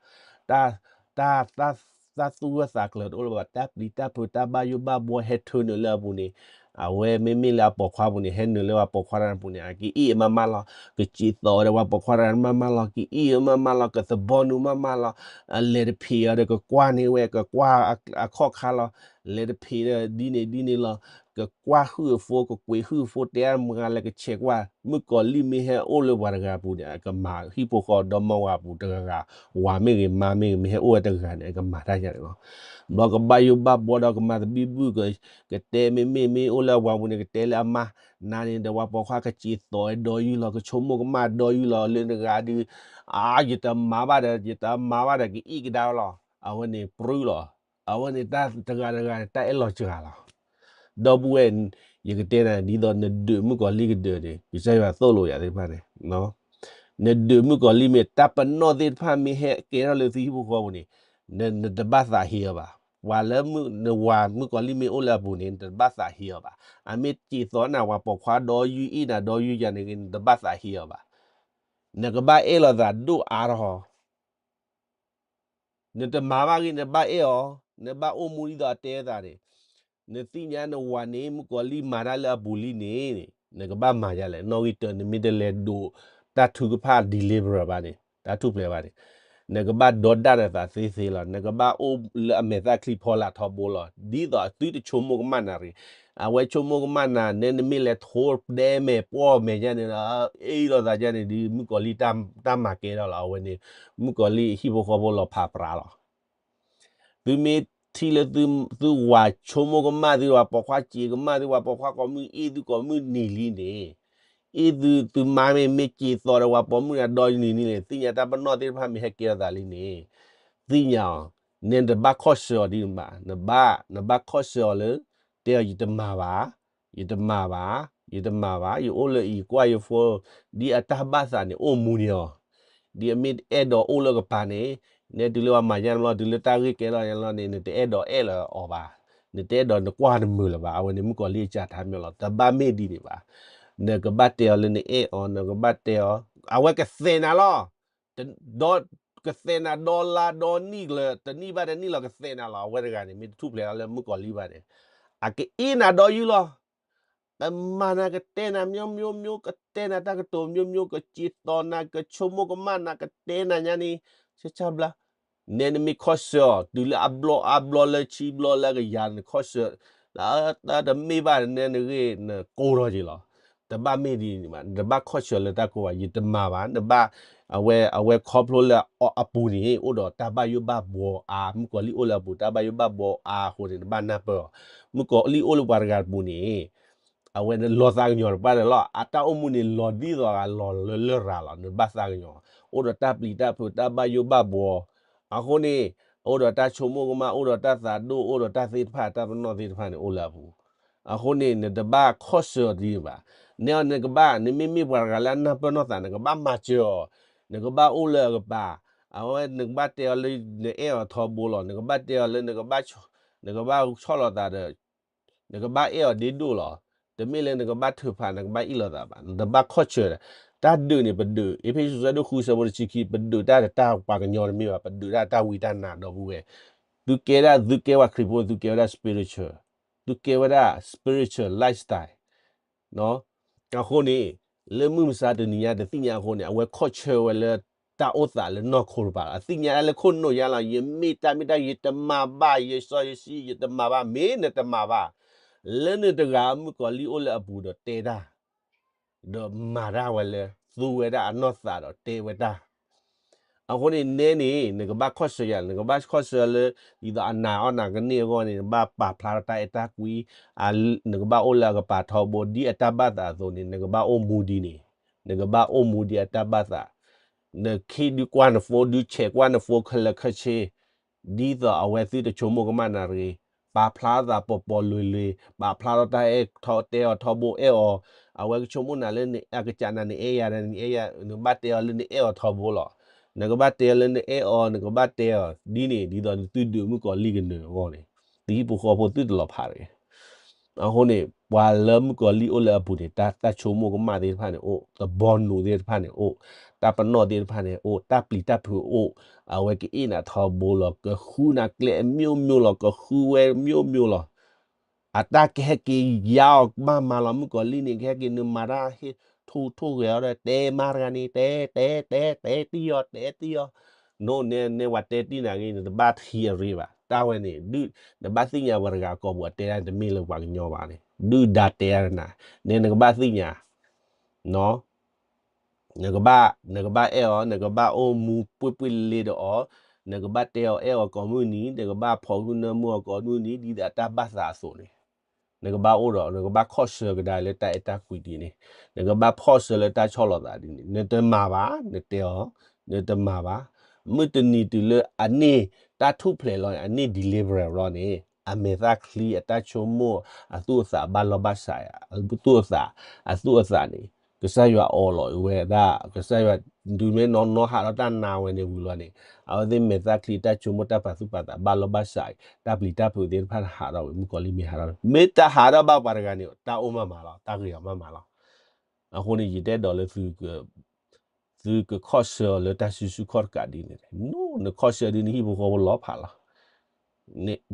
တၢ်, တၢ်, တၢ်သူၣ်ဂၢၢ်သးကျၢၤတအိၣ်လၢၤဘၣ်. တၢ်ပျံၤတၢ်ဖုး တၢ်ဘၣ်ယိၣ်ဘၣ်ဘှီဟဲထၢနုာ်လၢအပူၤန့ၣ်, အဝဲမ့မ့ၢ်လၢအပိာ်ခွါပူၤန့ၣ် ဟဲနုာ်လၢပှၤပိာ်ခွါတဂၤပူၤန့ၣ် အကအ့ၣ်အမါမးလီၤ. ကစံးသီၣ်ဝဲဒီးပှၤပိာ်ခွါတဂၤမးမးလီၤ. ကအ့ၣ်အမါမးလီၤ. ကသဘီနုာ်မးမးလီၤ. အလဲၤတဖံးအီၤဒီးကကွၢ်န့ၢ်ဝဲ ကကွၢ်အခီၣ်ခါလီၤ. လဲၤတဖံးဒီးဒ်န့ၣ်ဒ်န့ၣ်လီၤ. ကကွၢ်ဟုၣ်အဖိ ကကွံာ်ဟုၣ်အဖိ တဲအမါလၢကဆဲးကွၢ် မုၣ်ကီၤလံၢ်မ့ၢ်ဟဲအိၣ်လၢပှၤတဂၤအပူၤန့ၣ် အကမၤဟံၣ်ဖိဃီဒီမါဝၤအပူၤတဂၤဂၤ, ဝၤမ့ၢ်ဂ့ၤ မါမ့ၢ်ဂ့ၤ မ့ၢ်ဟဲအိၣ်ဝဲတဂၤန့ၣ် အကမၤတၢ်ယါန့ၣ်လီၤ. ဘျီကဘၣ်ယိၣ်ဘၣ်ဘှီဒီးကမၤသဘံၣ်ဘုၣ် ကတဲမ့မ့ၢ်မ့ၢ်အိၣ်လၢအဝၤပူၤန့ၣ် ကတဲလၢအမါ, နၤန့ၣ်ဒီးပှၤပိာ်ခွါကစံးသီၣ်ဝဲဒီးယုၢ်လီၤ, ကဆိကမိၣ်ကမၣ်ဒီးယုၢ်လီၤ, လၢနဂၤဒုး, အါ ယတမၤဘၣ်ဒီး ယတမၤဘၣ်ဒီး ကအံၣ်ကဒါလီၤ. အဝဲန့ၣ်ပြူလီၤ. အဝဲန့ၣ်တၢ်တဂၤတဂၤန့ၣ် တၢ်အဲၣ်လီၤစှၤလီၤ. ဒီပုၢ်ဝဲၢ်, ယကတဲနၤ ဒ်သိးနဒုးမုၣ်ကီၤလံၢ်ကဒုးန့ၣ် ကစၢ်ယွၤသိၣ်လိယၤသ့ၣ်တဖၣ်န့ၣ်, နဒုးမုၣ်ကီၤလံၢ်မ့ၢ်တၢ်ပနီၣ်သ့ၣ်တဖၣ်မ့ၢ်ဟဲကဲထီၣ်လၢသုဟံၣ်ဖိဃီဖိန့ၣ်, နတဘၣ်သးဟ့အီၤဘၣ်. ပှၤလၢနဝၤမုၣ်ကီၤလံၢ်မ့ၢ်အိၣ်လၢအပူၤန့ၣ် နတဘၣ်သးဟ့အီၤဘၣ်. အမ့ၢ်စံးသီနၤဝၤပိာ်ခွါဒီးယုၢ်အ့ၣ်နၤဒီးယုၢ်ယၤန့ၣ် နတဘၣ်သးဟ့အီၤဘၣ်. နကဘၣ်အဲၣ်လိာ်သးဒိၣ်အါထီၣ် နတမၤဘၣ်ဂ့ၤ နဘၣ်အဲၣ်အီၤ, နဘၣ်အိၣ်မူဒ်သိးအတဲသးန့ၣ်, နသ့ၣ်ညါနဝၤန့ၣ် မုၣ်ကီၤလံၢ်မၤတၢ်လၢအပူၤလံန့ၣ်, နကဘၣ်မၤယၤလဲၣ်. နီၣ်ဂံၢ်တၢ နမ့ၢ်တလဲၤဒိးတၢ်ထုကဖၣ် deliver ဘၣ်န့ၣ်, တၢ်ထူၣ်ဖျဲးဘၣ်န့ၣ်, နကဘၣ်ဒီဒၣ်နသးသ့သ့လီၤ. နကဘၣ်အိၣ်လၢအမဲာ်သၣ်ချံဖီလာ်ထီဘိလီၤ. ဒ်သိးအသုတဆိကမိၣ်ကမၣ်နၤရ့ၣ်, အဝဲဆိကမိၣ်ကမၣ်နၤ နဲနမ့ၢ်လဲၤထိဒဲမဲာ်ပှီၢ်မဲာ်ယါန့ၣ်ဒီး အ့ၣ်လိာ်သးယါန့ၣ် ဒ်မုၣ်ကီၤလံၢ်တၢ်မၤကဲထီၣ်လီၤ. အဝဲန့ၣ် မုၣ်ကီၤလံၢ်ဟံၣ်ဖိဃီဖိလီၤဖးပြးလီၤ. သုမ့ၢ်ထံၣ်လၢသုဝၤဆိကမိၣ်ကမၣ် သုဝၤပိာ်ခွါစံးကမၣ် သုဝၤပိာ်ခွါကိးမုၢ်အ့ၣ်သုကိးမုၢ်နံၤလံန့ၣ်, အ့ၣ်သုသုမါမ့ၢ်မ့ၢ်စံးသီဒီးဝၤပိာ်မုၣ်ဒီးနံၤလံန့ၣ် သ့ၣ်ညါတၢ်ပနီၣ်သ့ၣ်တဖၣ်မ့ၢ်ဟဲကဲထီၣ်သးလံန့ၣ်, သ့ၣ်ညါအီၤ, နဲနတဘၣ်ခီၣ်ဆၢအီၤဒ်န့ၣ်ဘၣ်. နဘၣ်, နဘၣ်ခီၣ်ဆၢအီၤလၢ တဲအီၤ ယတမၤဘၣ်, ယတမၤဘၣ်, ယတမၤဘၣ်, ယအိၣ်လၢအံၤကွၢ်ယဖိ, ဒ်အတၢ်ဘၣ်သးန့ၣ်အိၣ်မူန့ၣ်အီၤ, ဒ်အမ့ၢ်အဲၣ်ဒိးအိၣ်လၢကပၤန့ၣ်, နဲတုၤလၢပှၤမၤညါနဘျီ တုၤလၢတၢ်ဂ့ၢ်ကဲထီၣ်ညါလီၤန့ၣ် နတအဲၣ်ဒိးအဲၣ်လၢအီၤဘၣ်, နတအဲၣ်ဒိးနကွၢ်နမုာ်လၢၤဘၣ်. အဝဲန့ၣ်မုၣ်ကီၤလံၢ်အစံးတၢ်မ့ၢ်လီၤ. တဘၣ်မ့ၢ်ဒ်န့ၣ်ဘၣ်. နကဘၣ်တဲအီၤလၢနအဲၣ်အီၤ, နကဘၣ်တဲအီၤ, အဝဲကသဲးနၤလီၤ. ဒီးကသဲးနၤဒီလါဒီနံၣ်ကျၢၤ တနံၣ်ဘၣ်တနံၣ်လီၤ ကသဲးနၤလီၤ. အဝဲတဂၤန့ၣ် မ့ၢ်တထူၣ်ဖျဲးလၢမုၣ်ကီၤလံၢ်ဘၣ်န့ၣ်, အကအ့ၣ်နၤဒီယုၢ်လီၤ. ကမၤနၤ ကတဲနၤ မျိုးမျိုးမျိုး, ကတဲနၤတၢ်ကတိၤ မျိုးမျိုး, ကစံးသီနၤ ကဆိကမိၣ်ကမၣ်နၤ ကတဲနၤညါန့ၣ်, ဆၢဆၢဘျါ, နဲနမ့ၢ်ခီၣ်ဆၢအီၤ တုၤလၢအဘျီအါဘျီလၢဆံဘျီလၢကယၤန့ၣ် ခီၣ်ဆၢ, တမ့ၢ်ဘၣ်နဲနဂ့ၢ်နကိးထီၣ်က့ၤလီၤ. တဘၣ်မ့ၢ်ဒ်န့ၣ်ဘၣ်, နတဘၣ်ခီၣ်ဆၢလၢတၢ်ကိးဘၣ်, ယတမၤဘၣ်, နဘၣ်, အဝဲ, အဝဲခီဖျိလၢအပူၤန့ၣ် အိၣ်ဒီးတၢ်ဘၣ်ယိၣ်ဘၣ်ဘှီအါ, မုၣ်ကီၤလံၢ်အိၣ်လၢအပူၤ တၢ်ဘၣ်ယိၣ်ဘၣ်ဘှီအါအဃိန့ၣ် နဘၣ်နၢ်ပၢၢ်အီၤ, မုၣ်ကီၤလံၢ်အိၣ်လၢပှၤတဂၤအပူၤန့ၣ် အဝဲလီၤသးကညီၤတပှၢ်န့ၣ်လီၤ. အတၢ်အိၣ်မူန့ၣ်လီၤဒ်သိးဂၤလီၤလၢလရာ်လီၤ, နဘၣ်သးကညီၤ, အိၣ်ဒီးတၢ်ပျံၤတၢ်ဖုး တၢ်ဘၣ်ယိၣ်ဘၣ်ဘှီ, အဃိန့ၣ်, အိၣ်ဒီးတၢ်ဆိကမိၣ်ကမၣ် အိၣ်ဒီးတၢ်သးဒိၣ် အိၣ်ဒီးတၢ်သ့ၣ်တဖၣ် တၢ်ပနီၣ်သ့ၣ်တဖၣ်န့ၣ် အိၣ်လၢအပူၤ, အဃိန့ၣ် နတဘၣ်ခီၣ်ဆၢအီၤဒ်န့ၣ်ဘၣ်. နဲအီၤနကဘၣ်, နမ့မ့ၢ်ပှၤတဂၤလၢအနၢ်ပၢၢ်နီၢ်သး နကဘၣ်မၤစၢၤအီၤ, နကဘၣ်အိၣ်လၢအကပၤ, အဝဲနကဘၣ်တဲအီၤလၢနအဲၣ်အီၤထီဘိလီၤ, နကဘၣ်တဲအီၤလၢနကဘၣ်, နကဘၣ်ဆီၣ်လီၤသးဒီး နကဘၣ်အဲၣ်အီၤဒ့ဒိၣ်လီၤ. တမ့ၢ်လၢနကဘၣ်ထုးဖး နကဘၣ်အ့ၣ်လိာ်သးဘၣ်, နတဘၣ်ခီၣ်ဆၢဒီး, တၢ်ဒုးန့ၣ် ပဒုး, အ့းဖ့းစူး အဆၢဒိၣ်ဃု အဆၢဖိတဆံခံ, ပဒုးတၢ်ဒီးတၢ်ပှၤကညီတမ့ၢ်ဘၣ်, ပဒုးတၢ်တၢ်ဝံတၢ်နါဒီပုၢ်ဝဲၢ်, သုကဲဒၣ်, သုကဲဝဲခရံာ်ဖိ သုကဲဝဲဒၣ် spiritual, သုကဲဝဲဒၣ် spiritual lifestyle အဃိန့ၣ်, လၢမုၢ်မဆါတနံၤညါတသ့ၣ်ညါအဃိန့ၣ် အဝဲခီၣ်ဆၢဝဲလၢတၢ်အိၣ်သးလၢနီၢ်ခိတပၤလီၤ. အသ့ၣ်ညါလၢခိၣ်နူာ်ညါလီၤ, ယမ့ၢ်တၢ်မ့ၢ်တၢ် ယတမၤဘၣ်, ယစီယဆှံ ယတမၤဘၣ်, မ့ၢ်နတမၤဘၣ်, လၢနတဂၤမုၣ်ကီၤလံၢ်အိၣ်လၢအပူၤဒီးတဲတၢ် ဒီးမၤတၢ်ဝဲလၢ သူဝဲဒၣ်အနီၢ်သးဒီးတဲဝဲတၢ် အဃိန့ၣ်နဲန့ၣ် နကဘၣ်ခီၣ်ဆၢယၤ, နကဘၣ်ခီၣ်ဆၢလၢ ဒ်သိးအနာ်အီၣ်နာ်ကန့ၢ်အဂီၢ်န့ၣ် နဘၣ်ပာ်ဖျါထီၣ်တၢ်အဲၣ်တၢ်ကွံ, နကဘၣ်အိၣ်လၢအကပၤထီဘိ ဒ်အတၢ်ဘၣ်သးအသိးန့ၣ် နကဘၣ်အိၣ်မူဒ်န့ၣ်, နကဘၣ်အိၣ်မူဒ်အတၢ်ဘၣ်သး, နခ့ဒုးကွၢ်နဖိ ဒုးဆဲးကွၢ်နဖိခဲလၢာ်ခဲဆ့ ဒ်သိးအဝဲသ့ၣ်တဆိကမိၣ်ကမၣ်နၤတဂ့ၤ, ပာ်ဖျါသးပီၤပီၤလွဲၤလွဲၤ, ပာ်ဖျါထီၣ်တၢ်အဲၣ်ထီၣ်တဲအီၤထီဘိအဲၣ်အီၤ, အဝဲကဆိကမိၣ်နၤလၢအကစၢ်နၤန့ၣ်အဲၣ်ယၤဒီး နအဲၣ်ယၤ, နကဘၣ်တဲအီၤလၢနအဲၣ်အီၤထီဘိလီၤ. နကဘၣ်တဲအီၤလၢနအဲၣ်အီၤ, နကဘၣ်တဲအီၤဒ်န့ၣ် ဒ်သိးနသုဒုးမုၣ်ကီၤလံၢ်ကနၢၤအဂီၢ်န့ၣ်, သုဟံၣ်ဖိဃီဖိသုတလီၤဖးတဂ့ၤ. အဃိန့ၣ် ပှၤလၢမုၣ်ကီၤလံၢ်အိၣ်လၢအပူၤန့ၣ် တၢ်ဆိကမိၣ်ကမၣ်သ့ၣ်တဖၣ်န့ၣ်အိၣ်, သဘီနူးသ့ၣ်တဖၣ်န့ၣ်အိၣ်, တၢ်ပနီၣ်သ့ၣ်တဖၣ်န့ၣ်အိၣ်, တၢ်ပျံၤတၢ်ဖုးအိၣ်, အဝဲကအ့ၣ်နၤထီဘိလီၤ, ကဃုနၤကျဲအမျိုးမျိုးလီၤ, ကဃုဝဲမျိုးမျိုးလီၤ. အတၢ်ကဟဲက့ၤယါအီၤမးမးလီၤ, မုၣ်ကီၤလံၢ်န့ၣ် ကဟဲက့ၤနမၤတၢ်ဟ့ၣ်ထူၣ်ထူၣ်ဂဲၤအီၤဒီး တဲမါတဂၤန့ၣ် တဲ တဲ တဲ တဲတံၢ်အီၤ တဲတံၢ်အီၤ, နနဲ နဲဝဲတဲတံၢ်နၤဂ့ၤ နတဘၣ်ထံၣ်အရ့ဘၣ်. တၢ်ဝဲန့ၣ် ဒုး နဘၣ်သ့ၣ်ညါပှၤတဂၤအကိာ်ပူၤ အတဲဒၣ်တမ့ၢ်လၢပှၤကညီဘၣ်န့ၣ် ဒုၣ်ဒါတဲဒၣ်နၤ, နဲနကဘၣ်သ့ၣ်ညါ နကဘၣ်, နကဘၣ်အဲၣ်အီၤ, နကဘၣ်အိၣ်မူပှ့ၤပှ့ၤလ့လ့ဒီးအီၤ, နကဘၣ်တဲအီၤအဲၣ်အီၤကိးမုၢ်နံၤ, နကဘၣ်ဖီၣ်ဃုာ်နၢမူအီၤကိးမုၢ်နံၤ ဒ်သိးအတၢ်ဘၣ်သးအသိးန့ၣ်, နကဘၣ်အိၣ်ဒီး နကဘၣ်ခီၣ်ဆၢကဒါလၢတၢ်အဲၣ်တၢ်ကွံဒ်န့ၣ်, နကဘၣ်ဖီၣ်ဆၢလၢတၢ်ဆီၣ်လီၤသးဒ်န့ၣ်, နတမၤဘၣ်, နတဲအီၤ, နတမၤဘၣ်, မုၢ်တနံၤတုၤလၢအန့ၢ်တၢ်ထူၣ်ဖျဲးလီၤန့ၣ်, အန့ၢ် deliverance လီၤန့ၣ် အမဲာ်သၣ်ချံအတၢ်ဆိကမိၣ် အသူၣ်အသးဘၣ်လီၢ်ဘၣ်စး အသူၣ်အသး အသူၣ်အသးန့ၣ် ကစၢ်ယွၤအိးလီၤဝဲဒၣ် ကစၢ်ယွၤ တုၤမ့ၢ်နီၢ်နီၢ်ဟးထီၣ်တၢ်နာ်ဝဲန့ၣ်ဝံၤလီၤန့ၣ် အဝဲသ့ၣ်မဲာ်သၣ်ချံတၢ်ဆိကမိၣ်တၢ်ပာ်သူၣ်ပာ်သးဘၣ်လီၢ်ဘၣ်စး တၢ်ပျံၤတၢ်ဖုးသ့ၣ်တဖၣ်ဟးထီၣ်ဝဲ မုၣ်ကီၤလံၢ်မ့ၢ်ဟးထီၣ် မ့ၢ်တဟးထီၣ်ဘၣ်ပှၤတဂၤန့ၣ် တၢ်အိၣ်မးမးလီၤ တၢ်ဂ့ၤအီၤမးမးလီၤ. အဃိန့ၣ် ယတအဲၣ်ဒိးလၢ သုကခီၣ်ဆၢအီၤလၢတၢ်စုဆူၣ်ခီၣ်တကးဒ်န့ၣ် န နခီၣ်ဆၢဒ်နဟံၣ်ဖိဃီဖိလီၤဖးလီၤ.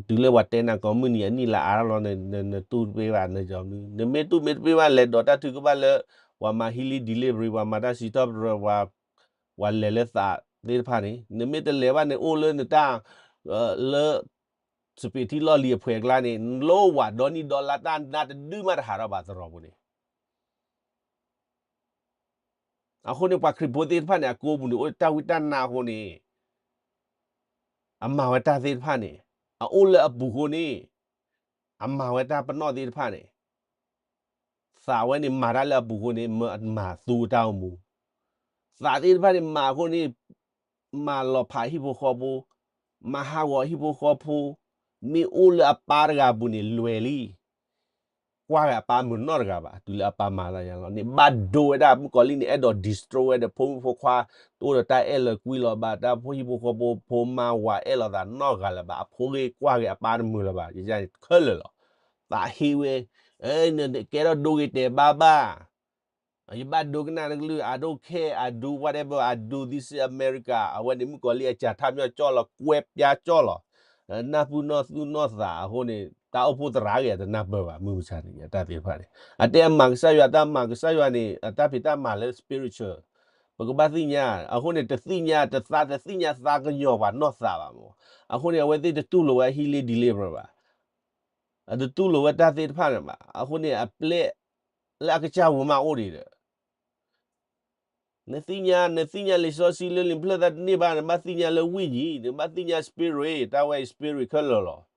တုၤလၢပှၤတဲနၤကိးမုၢ်နံၤအနံၣ်လၢအါထီၣ်လီၤ နတူၢ်တပ့ၢ်ဘၣ် နကီမုၢ် နမ့ၢ်တူၢ်မ့ၢ်တပ့ၢ်ဘၣ် လဲၤဒိးတၢ်ထုကဘၣ်လၢ ပှၤမၤ healing delivery ပှၤမၤတၢ်စံးထီၣ်ပတြၢၤ ပှၤလဲၤလၢသးသ့ၣ်တဖၣ်န့ၣ် နမ့ၢ်တလဲၤဘၣ်န့ၣ် အိၣ်လၢနတၢ် လၢ စပံးထံလီၢ်လံၤအဖှဲးအကျါန့ၣ် နလိၣ်ဝၤဒီနံၣ်ဒီလါတၢ်နါတဒုမးတဟးထီၣ်ဘၣ်သရိာ်ပူၤန့ၣ် အဃိန့ၣ် ပှၤခရံာ်ဖိသ့ၣ်တဖၣ်န့ၣ် အကိးပူၤန့ၣ် အိၣ်တၢ်ဝံတၢ်နါအဃိန့ၣ် အမၤဝဲတၢ်သ့ၣ်တဖၣ်န့ၣ် အအိၣ်လၢအပူၤအဃိန့ၣ် အမၤဝဲတၢ်ပနီၣ်သ့ၣ်တဖၣ်န့ၣ် သးဝဲန့ၣ်မၤတၢ်လၢအပူၤအဃိန့ၣ် မၤသူတၢ်အိၣ်မူ သးသ့ၣ်တဖၣ်န့ၣ်မၤအဃိန့ၣ် မၤလီၤဖးဟံၣ်ဖိဃီဖိ, မၤဟးဂီၤဟံၣ်ဖိဃီဖိ, မ့ၢ်အိၣ်လၢအပၢ်တဂၤအပူၤန့ၣ် လွဲၤလံ. ကွၢ်ဂ့ၤအပၢ်မုာ်နီတဂၤဘၣ်, တုၤလၢအပၢ်မၤသးယါလီၤန့ၣ် ဘၣ်ဒိဝဲဒၣ် မုၣ်ကီၤလံၢ်န့ၣ် အဲၣ်ဒိး destroy ဝဲဒီး ဖိမုၣ်ဖိခွါ တအိၣ်ဒီးတၢ်အဲၣ်လၢာ်ကွံလီၤဘၣ်, တၢ်ဖိဟံၣ်ဖိဃီဖိ ဖိမါဝၤအဲၣ်လိာ်သးနီတဂၤလၢၤဘၣ်, အဖိဂ့ၢ်ကွၢ်ဂ့ၤအပၢ်တမုာ်လၢၤဘၣ်, ခဲလၢာ်လီၤ. သးဟ့ဝဲ, နကဲထီၣ်ဒိဂ့ၤတဲာ်ဘၣ်ဘၣ် ယဘၣ်ဒိကနၣ်နကလုၢ်, I don't care, I do whatever I do, this is America. အဝဲန့ၣ်မုၣ်ကီၤလံၢ်အစှၤထါမညီကၠီၣ်လီၤ, ကွဲးပျါကၠီၣ်လီၤ, နၢ်ပၢၢ်နီၢ်သူၣ်နီၢ်သးအဃိန့ၣ် တၢ်အိၣ်ဖှိၣ်သရၣ်ဂ့ၤ အတနၢ်ပၢၢ်ဘၣ်, မုၢ်မဆါန့ၣ် တၢ်သ့ၣ်တဖၣ်န့ၣ် အတဲအမၤကစၢ်ယွၤ, တၢ်မၤကစၢ်ယွၤန့ၣ် အတၢ်ဖံးတၢ်မၤလၢ spiritual ပကဘၣ်သ့ၣ်ညါ, အဃိန့ၣ် တသ့ၣ်ညါ, တသး, တသ့ၣ်ညါသးကညီၤပှၤနီၢ်သးဘၣ်မး, အဃိန့ၣ် အဝဲသ့ၣ်တတူၢ်လိာ်ဝဲ healing deliverance ဘၣ် အတတူၢ်လိာ်ဝဲတၢ်သ့ၣ်တဖၣ်န့ၣ်ဘၣ်, အဃိန့ၣ် အပျဲၢ်လၢအကစၢ်ဝဲမးအိၣ်ဒံးဒီး နသ့ၣ်ညါ, နသ့ၣ်ညါလံာ်စီဆှံလၢလံာ်ဖျၢၣ်သးတန့ၢ်ဘၣ်, နဘၣ်သ့ၣ်ညါလၢဝိညာဉ်, နဘၣ်သ့ၣ်ညါ spirit, တၢ်ဝဲအံၤ spirit ခဲလၢာ်လီၤ.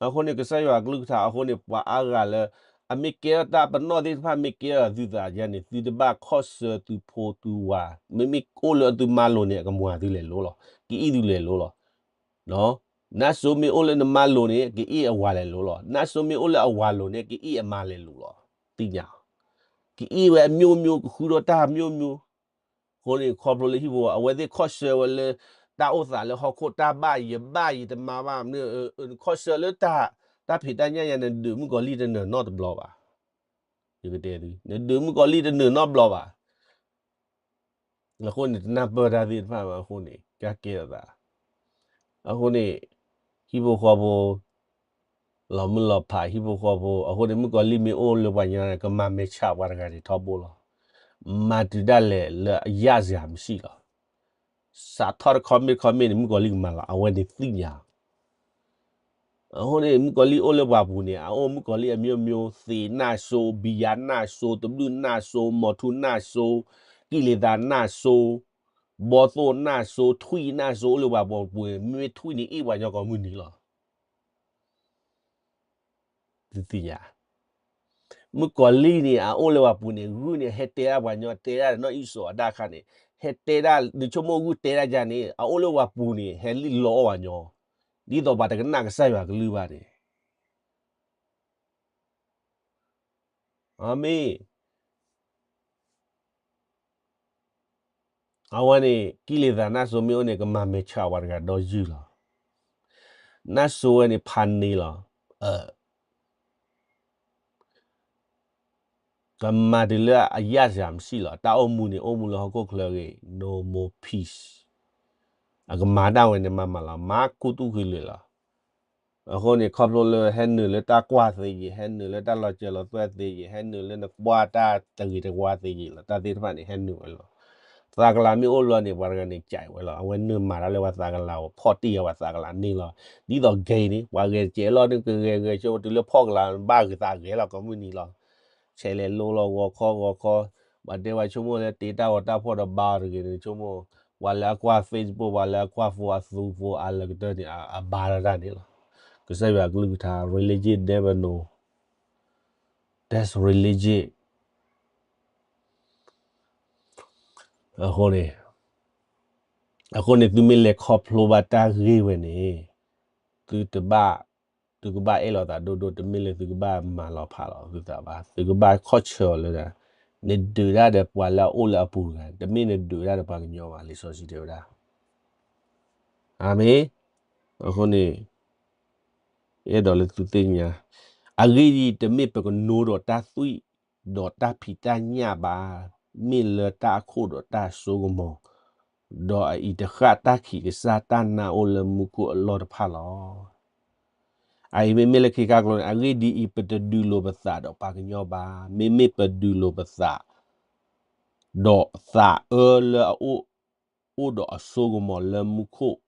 အဃိန့ၣ် ကစၢ်ယွၤအကလုၢ်ကထါအဃိန့ၣ် ပှၤအါဂၤလၢ အမ့ၢ်ကဲထီၣ်တၢ်ပနီၣ်သ့ၣ်တဖၣ် မ့ၢ်ကဲထီၣ်သုသးယါန့ၣ် သုတဘၣ်ခီၣ်ဆၢသုဖိသုဝၤ, မ့မ့ၢ်အိၣ်လၢအသုမၤလိာ်န့ၣ် အကမၤသုလဲၤလိၤလီၤ, ကအံၣ်သုလဲၤလိၤလီၤ. နၢ်စိမ့ၢ်အိၣ်လၢနမါလိၤန့ၣ် ကအ့ၣ်အဝၤလဲၤလိၤလီၤ. နၢ်စိမ့ၢ်အိၣ်လၢအဝၤလိၤန့ၣ် ကအ့ၣ်အမါလဲၤလိၤလီၤ. သ့ၣ်ညါ, ကအ့ၣ်ဝဲအမျိုးမျိုး, ကဃုထီၣ်တၢ်မျိုးမျိုး. အဃိန့ၣ် ခီဖျိလၢဟံၣ်ဖိ အဝဲသ့ၣ်ခီၣ်ဆၢဝဲလၢ တၢ်အိၣ်သးလၢဟီၣ်ခိၣ်တၢ်ဘၣ်ယဘၣ်ယတမၤဘၣ်, ခီၣ်ဆၢလၢတၢ်, တၢ်ဖံးတၢ်ညၣ်ယါန့ၣ် နဒုးမုၣ်ကီၤလံၢ်တနၢၤနီတဘျီဘၣ်. ယကတဲသု, နဒုးမုၣ်ကီၤလံၢ်တနၢၤနီတဘျီဘၣ်. အဃိန့ၣ် တနၢ်ပၢၢ်တၢ်သ့ၣ်တဖၣ်ဘၣ်အဃိန့ၣ် ကကဲထီၣ်သး. အဃိန့ၣ် ဟံၣ်ဖိဃီဖိ လီၤမုၢ်လီၤဖးဟံၣ်ဖိဃီဖိ, အဃိန့ၣ် မုၣ်ကီၤလံၢ်မ့ၢ်အိၣ်လၢပှၤညီန့ၣ် ကမၤမဲာ်ဆှးပှၤတဂၤန့ၣ်ထီဘိလီၤ. မၤတုၤဒၣ်လဲာ်လၢအ ရစရာမရှိ လီၤ. စးထီၣ်တခီမ့ၢ်တခီမ့ၢ်န့ၣ် မုၣ်ကီၤလံၢ်ကမၤလီၤ, အဝဲန့ၣ်သ့ၣ်ညါ အဃိန့ၣ် မုၣ်ကီၤလံၢ်အိၣ်လၢပှၤပူၤန့ၣ် အအိၣ်မုၣ်ကီၤလံၢ်အမျိုးမျိုး, သ့ၣ်နၢ်စိ, ဘံယၤနၢ်စိ, တဘျုးနၢ်စိ, မီၤထူနၢ်စိ, ကံၣ်လ့ၤသးနၢ်စိ, ဘီသိၣ်နၢ်စိ, ထွံၣ်နၢ်စိ အိၣ်လၢပှၤပူၤ, မ့မ့ၢ်ထွံၣ်န့ၣ် အ့ၣ်ပှၤညီကိးမုၢ်နံၤလီၤ. သုသ့ၣ်ညါ, မုၣ်ကီၤလံၢ်န့ၣ် အအိၣ်လၢပှၤပူၤန့ၣ် ဂုၢ်န့ၣ် ဟဲတဲဒၣ်ပှၤညီ, တဲဒၣ်နီၢ်အံၣ်စိးအတၢ်ခါန့ၣ်, ဟဲတဲဒၣ် နဆိကမိၣ်ဂုၢ်တဲဒၣ်ယါန့ၣ် အအိၣ်လၢပှၤပူၤန့ၣ် ဟဲလံၣ်လီအီၣ်ပှၤညီ, ဒ်သိးပှၤတကနၣ်ကစၢ်ယွၤကလုၢ်ဘၣ်န့ၣ် အမ့ၢ် အဝဲန့ၣ် ကံၣ်လ့ၤသးနၢ်စိမ့ၢ်အိၣ်န့ၣ် ကမၤမဲာ်ဆှးပှၤတဂၤဒီယုၢ်လီၤ. နၢ်စိဝဲန့ၣ် ဖးန့ၢ်လီၤ. ကမၤတုၤလၢအ ရစရာမရှိ လီၤ. တၢ်အိၣ်မူန့ၣ် အိၣ်မူလၢဟီၣ်ခိၣ်ချၢဂ့ၤ, no more peace. အကမၤတၢ်ဝဲန့ၣ် မၤမၤလီၤ, မၤခူသူၣ်ဃံလ့ၤလီၤ. အဃိန့ၣ် ခီဖျိလၢဟဲနုာ်လၢတၢ်ကွၢ်သ့ယံာ်, ဟဲနုာ်လၢတၢ်လီၤစၢၤလီၤသွဲၣ်သ့ယံာ်, ဟဲနုာ်လၢနကွၢ်တၢ်တဂ့ၤတဝါသ့ယံာ်လီၤ. တၢ်သ့ၣ်တဖၣ်န့ၣ် ဟဲနုာ်ဝဲလီၤ. သးကလၤမ့ၢ်အိၣ်လီၤန့ၣ် ပှၤတဂၤန့ၣ် ကဲဝဲလီၤ. အဝဲနုာ်မၤတၢ်လၢပှၤသးကလၤအီၤ, ဖီၣ်တံၢ်အီၤပှၤသးကလၤန့ၣ်လီၤ. ဒ်သိးဂဲၤန့ၣ် ပှၤဂဲၤကဲလီၤန့ၣ် ကဂဲၤဂဲၤဆိ တုၤလၢဖီၣ်ကလၤ ဘၣ်ဂ့ၤသးဂဲၤလီၤ ကိးမုၢ်နံၤလီၤ. ဆဲးလဲၤလိလီၤ ဂီၤခီဂီၤခီ, ပှၤတဲဝဲဆိကမိၣ်လၢတ့တၢ်ဂီၤတၢ်ဖီၣ်ဒီး ဘါတဂ့ၤန့ၣ် ဆိကမိၣ်, ပှၤလၢအကွၢ် Facebook, ပှၤလၢအကွၢ် phone, အသူ phone အါလၢကတၢၢ်န့ၣ် အဘါလီၤတၢ်န့ၣ်လီၤ. ကစၢ်ယွၤအကလုၢ်ကထါ religion never know, that's religion. အဃိန့ၣ်, အဃိန့ၣ် သုမ့ၢ်လဲၤခီဖျိဘၣ်တၢ်ဂ့ၢ်ဝဲန့ၣ်, သုတဘၣ်, သုကဘၣ်အဲၣ်လီၤသးဒိၣ်ဒိၣ် တမ့ၢ်လၢသုကဘၣ်မၤလီၤဖးလီၤသုသးဘၣ်, သုကဘၣ်ခီၣ်ဆၢအီၤလၢ နဒုးတၢ်ဒီးပှၤလၢအအိၣ်လၢအပူၤတဂၤ, တမ့ၢ်နဒုးတၢ်ဒီးပှၤကညီဘၣ်, လံာ်စီဆှံတဲဝဲဒၣ်. အၤမ့ၣ်. အဃိန့ၣ် အဲၣ်ဒိးလၢသုသ့ၣ်ညါ, အဂ့ၢ်ဒ်အံၤ, တမ့ၢ်ပကနိဒီးတၢ်သွံၣ် ဒီးတၢ်ဖံးတၢ်ညၣ်ဘၣ်, မ့ၢ်လၢတၢ်အခိၣ်ဒီးတၢ်အစိကမီၤ, ဒီးအအံၤတဃၣ်တၢ်ခံးကစၢ်တၢ်နါအိၣ်လၢမူခိၣ်အလီၢ်တဖၣ်လီၤ. အအံၤမ့မ့ၢ်လၢခံခါကျိန့ၣ်, အဂ့ၢ်ဒ်အံၤ, ပတဒုးလိာ်ပသးဒီးပှၤကညီဘၣ်, မ့မ့ၢ်ပဒုးလိာ်ပသး ဒီးသးအၢလၢအအိၣ်, အိၣ်ဒီးအစိကမီၤလၢမူခိၣ်,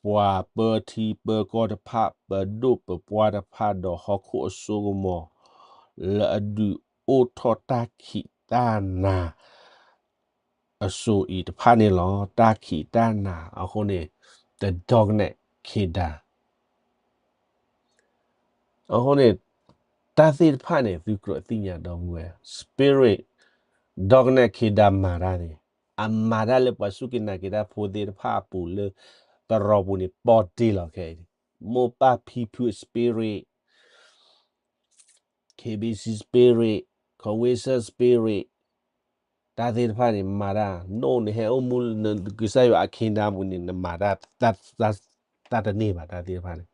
ပှၤပၢထံပၢကီၢ်တဖၣ်, ပဒိၣ်ပပှၢ်တဖၣ်, ဒီးဟီၣ်ခိၣ်အစိကမီၤ လၢအဒုးအိၣ်ထီၣ်တၢ်ခံးတၢ်နၤ အစိၤအံၤတဖၣ်န့ၣ်လီၤ. တၢ်ခံးတၢ်နၤအဃိန့ၣ်, တဒီကနဲၣ်ခ့ဒါ အဃိန့ၣ်, တၢ်သ့ၣ်တဖၣ်န့ၣ် သုကြၢးသ့ၣ်ညါဒီပုၢ်ဝဲၢ်, spirit, ဒီကနဲၣ်ခ့ဒါမၤတၢ်န့ၣ်, အမၤတၢ်လၢပှၤစူၢ်က့ၤနာ်က့ၤတၢ်ဖိသ့ၣ်တဖၣ်အပူၤလၢ သရိာ်ပူၤန့ၣ် ပီၢ်တ့ၢ်လီၤခဲအံၤ, မိၢ်ပၢ်ဖံဖု spirit, KBC spirit, convention spirit, တၢ်သ့ၣ်တဖၣ်န့ၣ် မၤတၢ်, နအိၣ်နဟဲအိၣ်မူလၢကစၢ်ယွၤအခ့ဒါပူၤန့ၣ် နမၤတၢ်, တၢ်တန့ၢ်ဘၣ်တၢ်သ့ၣ်တဖၣ်န့ၣ်,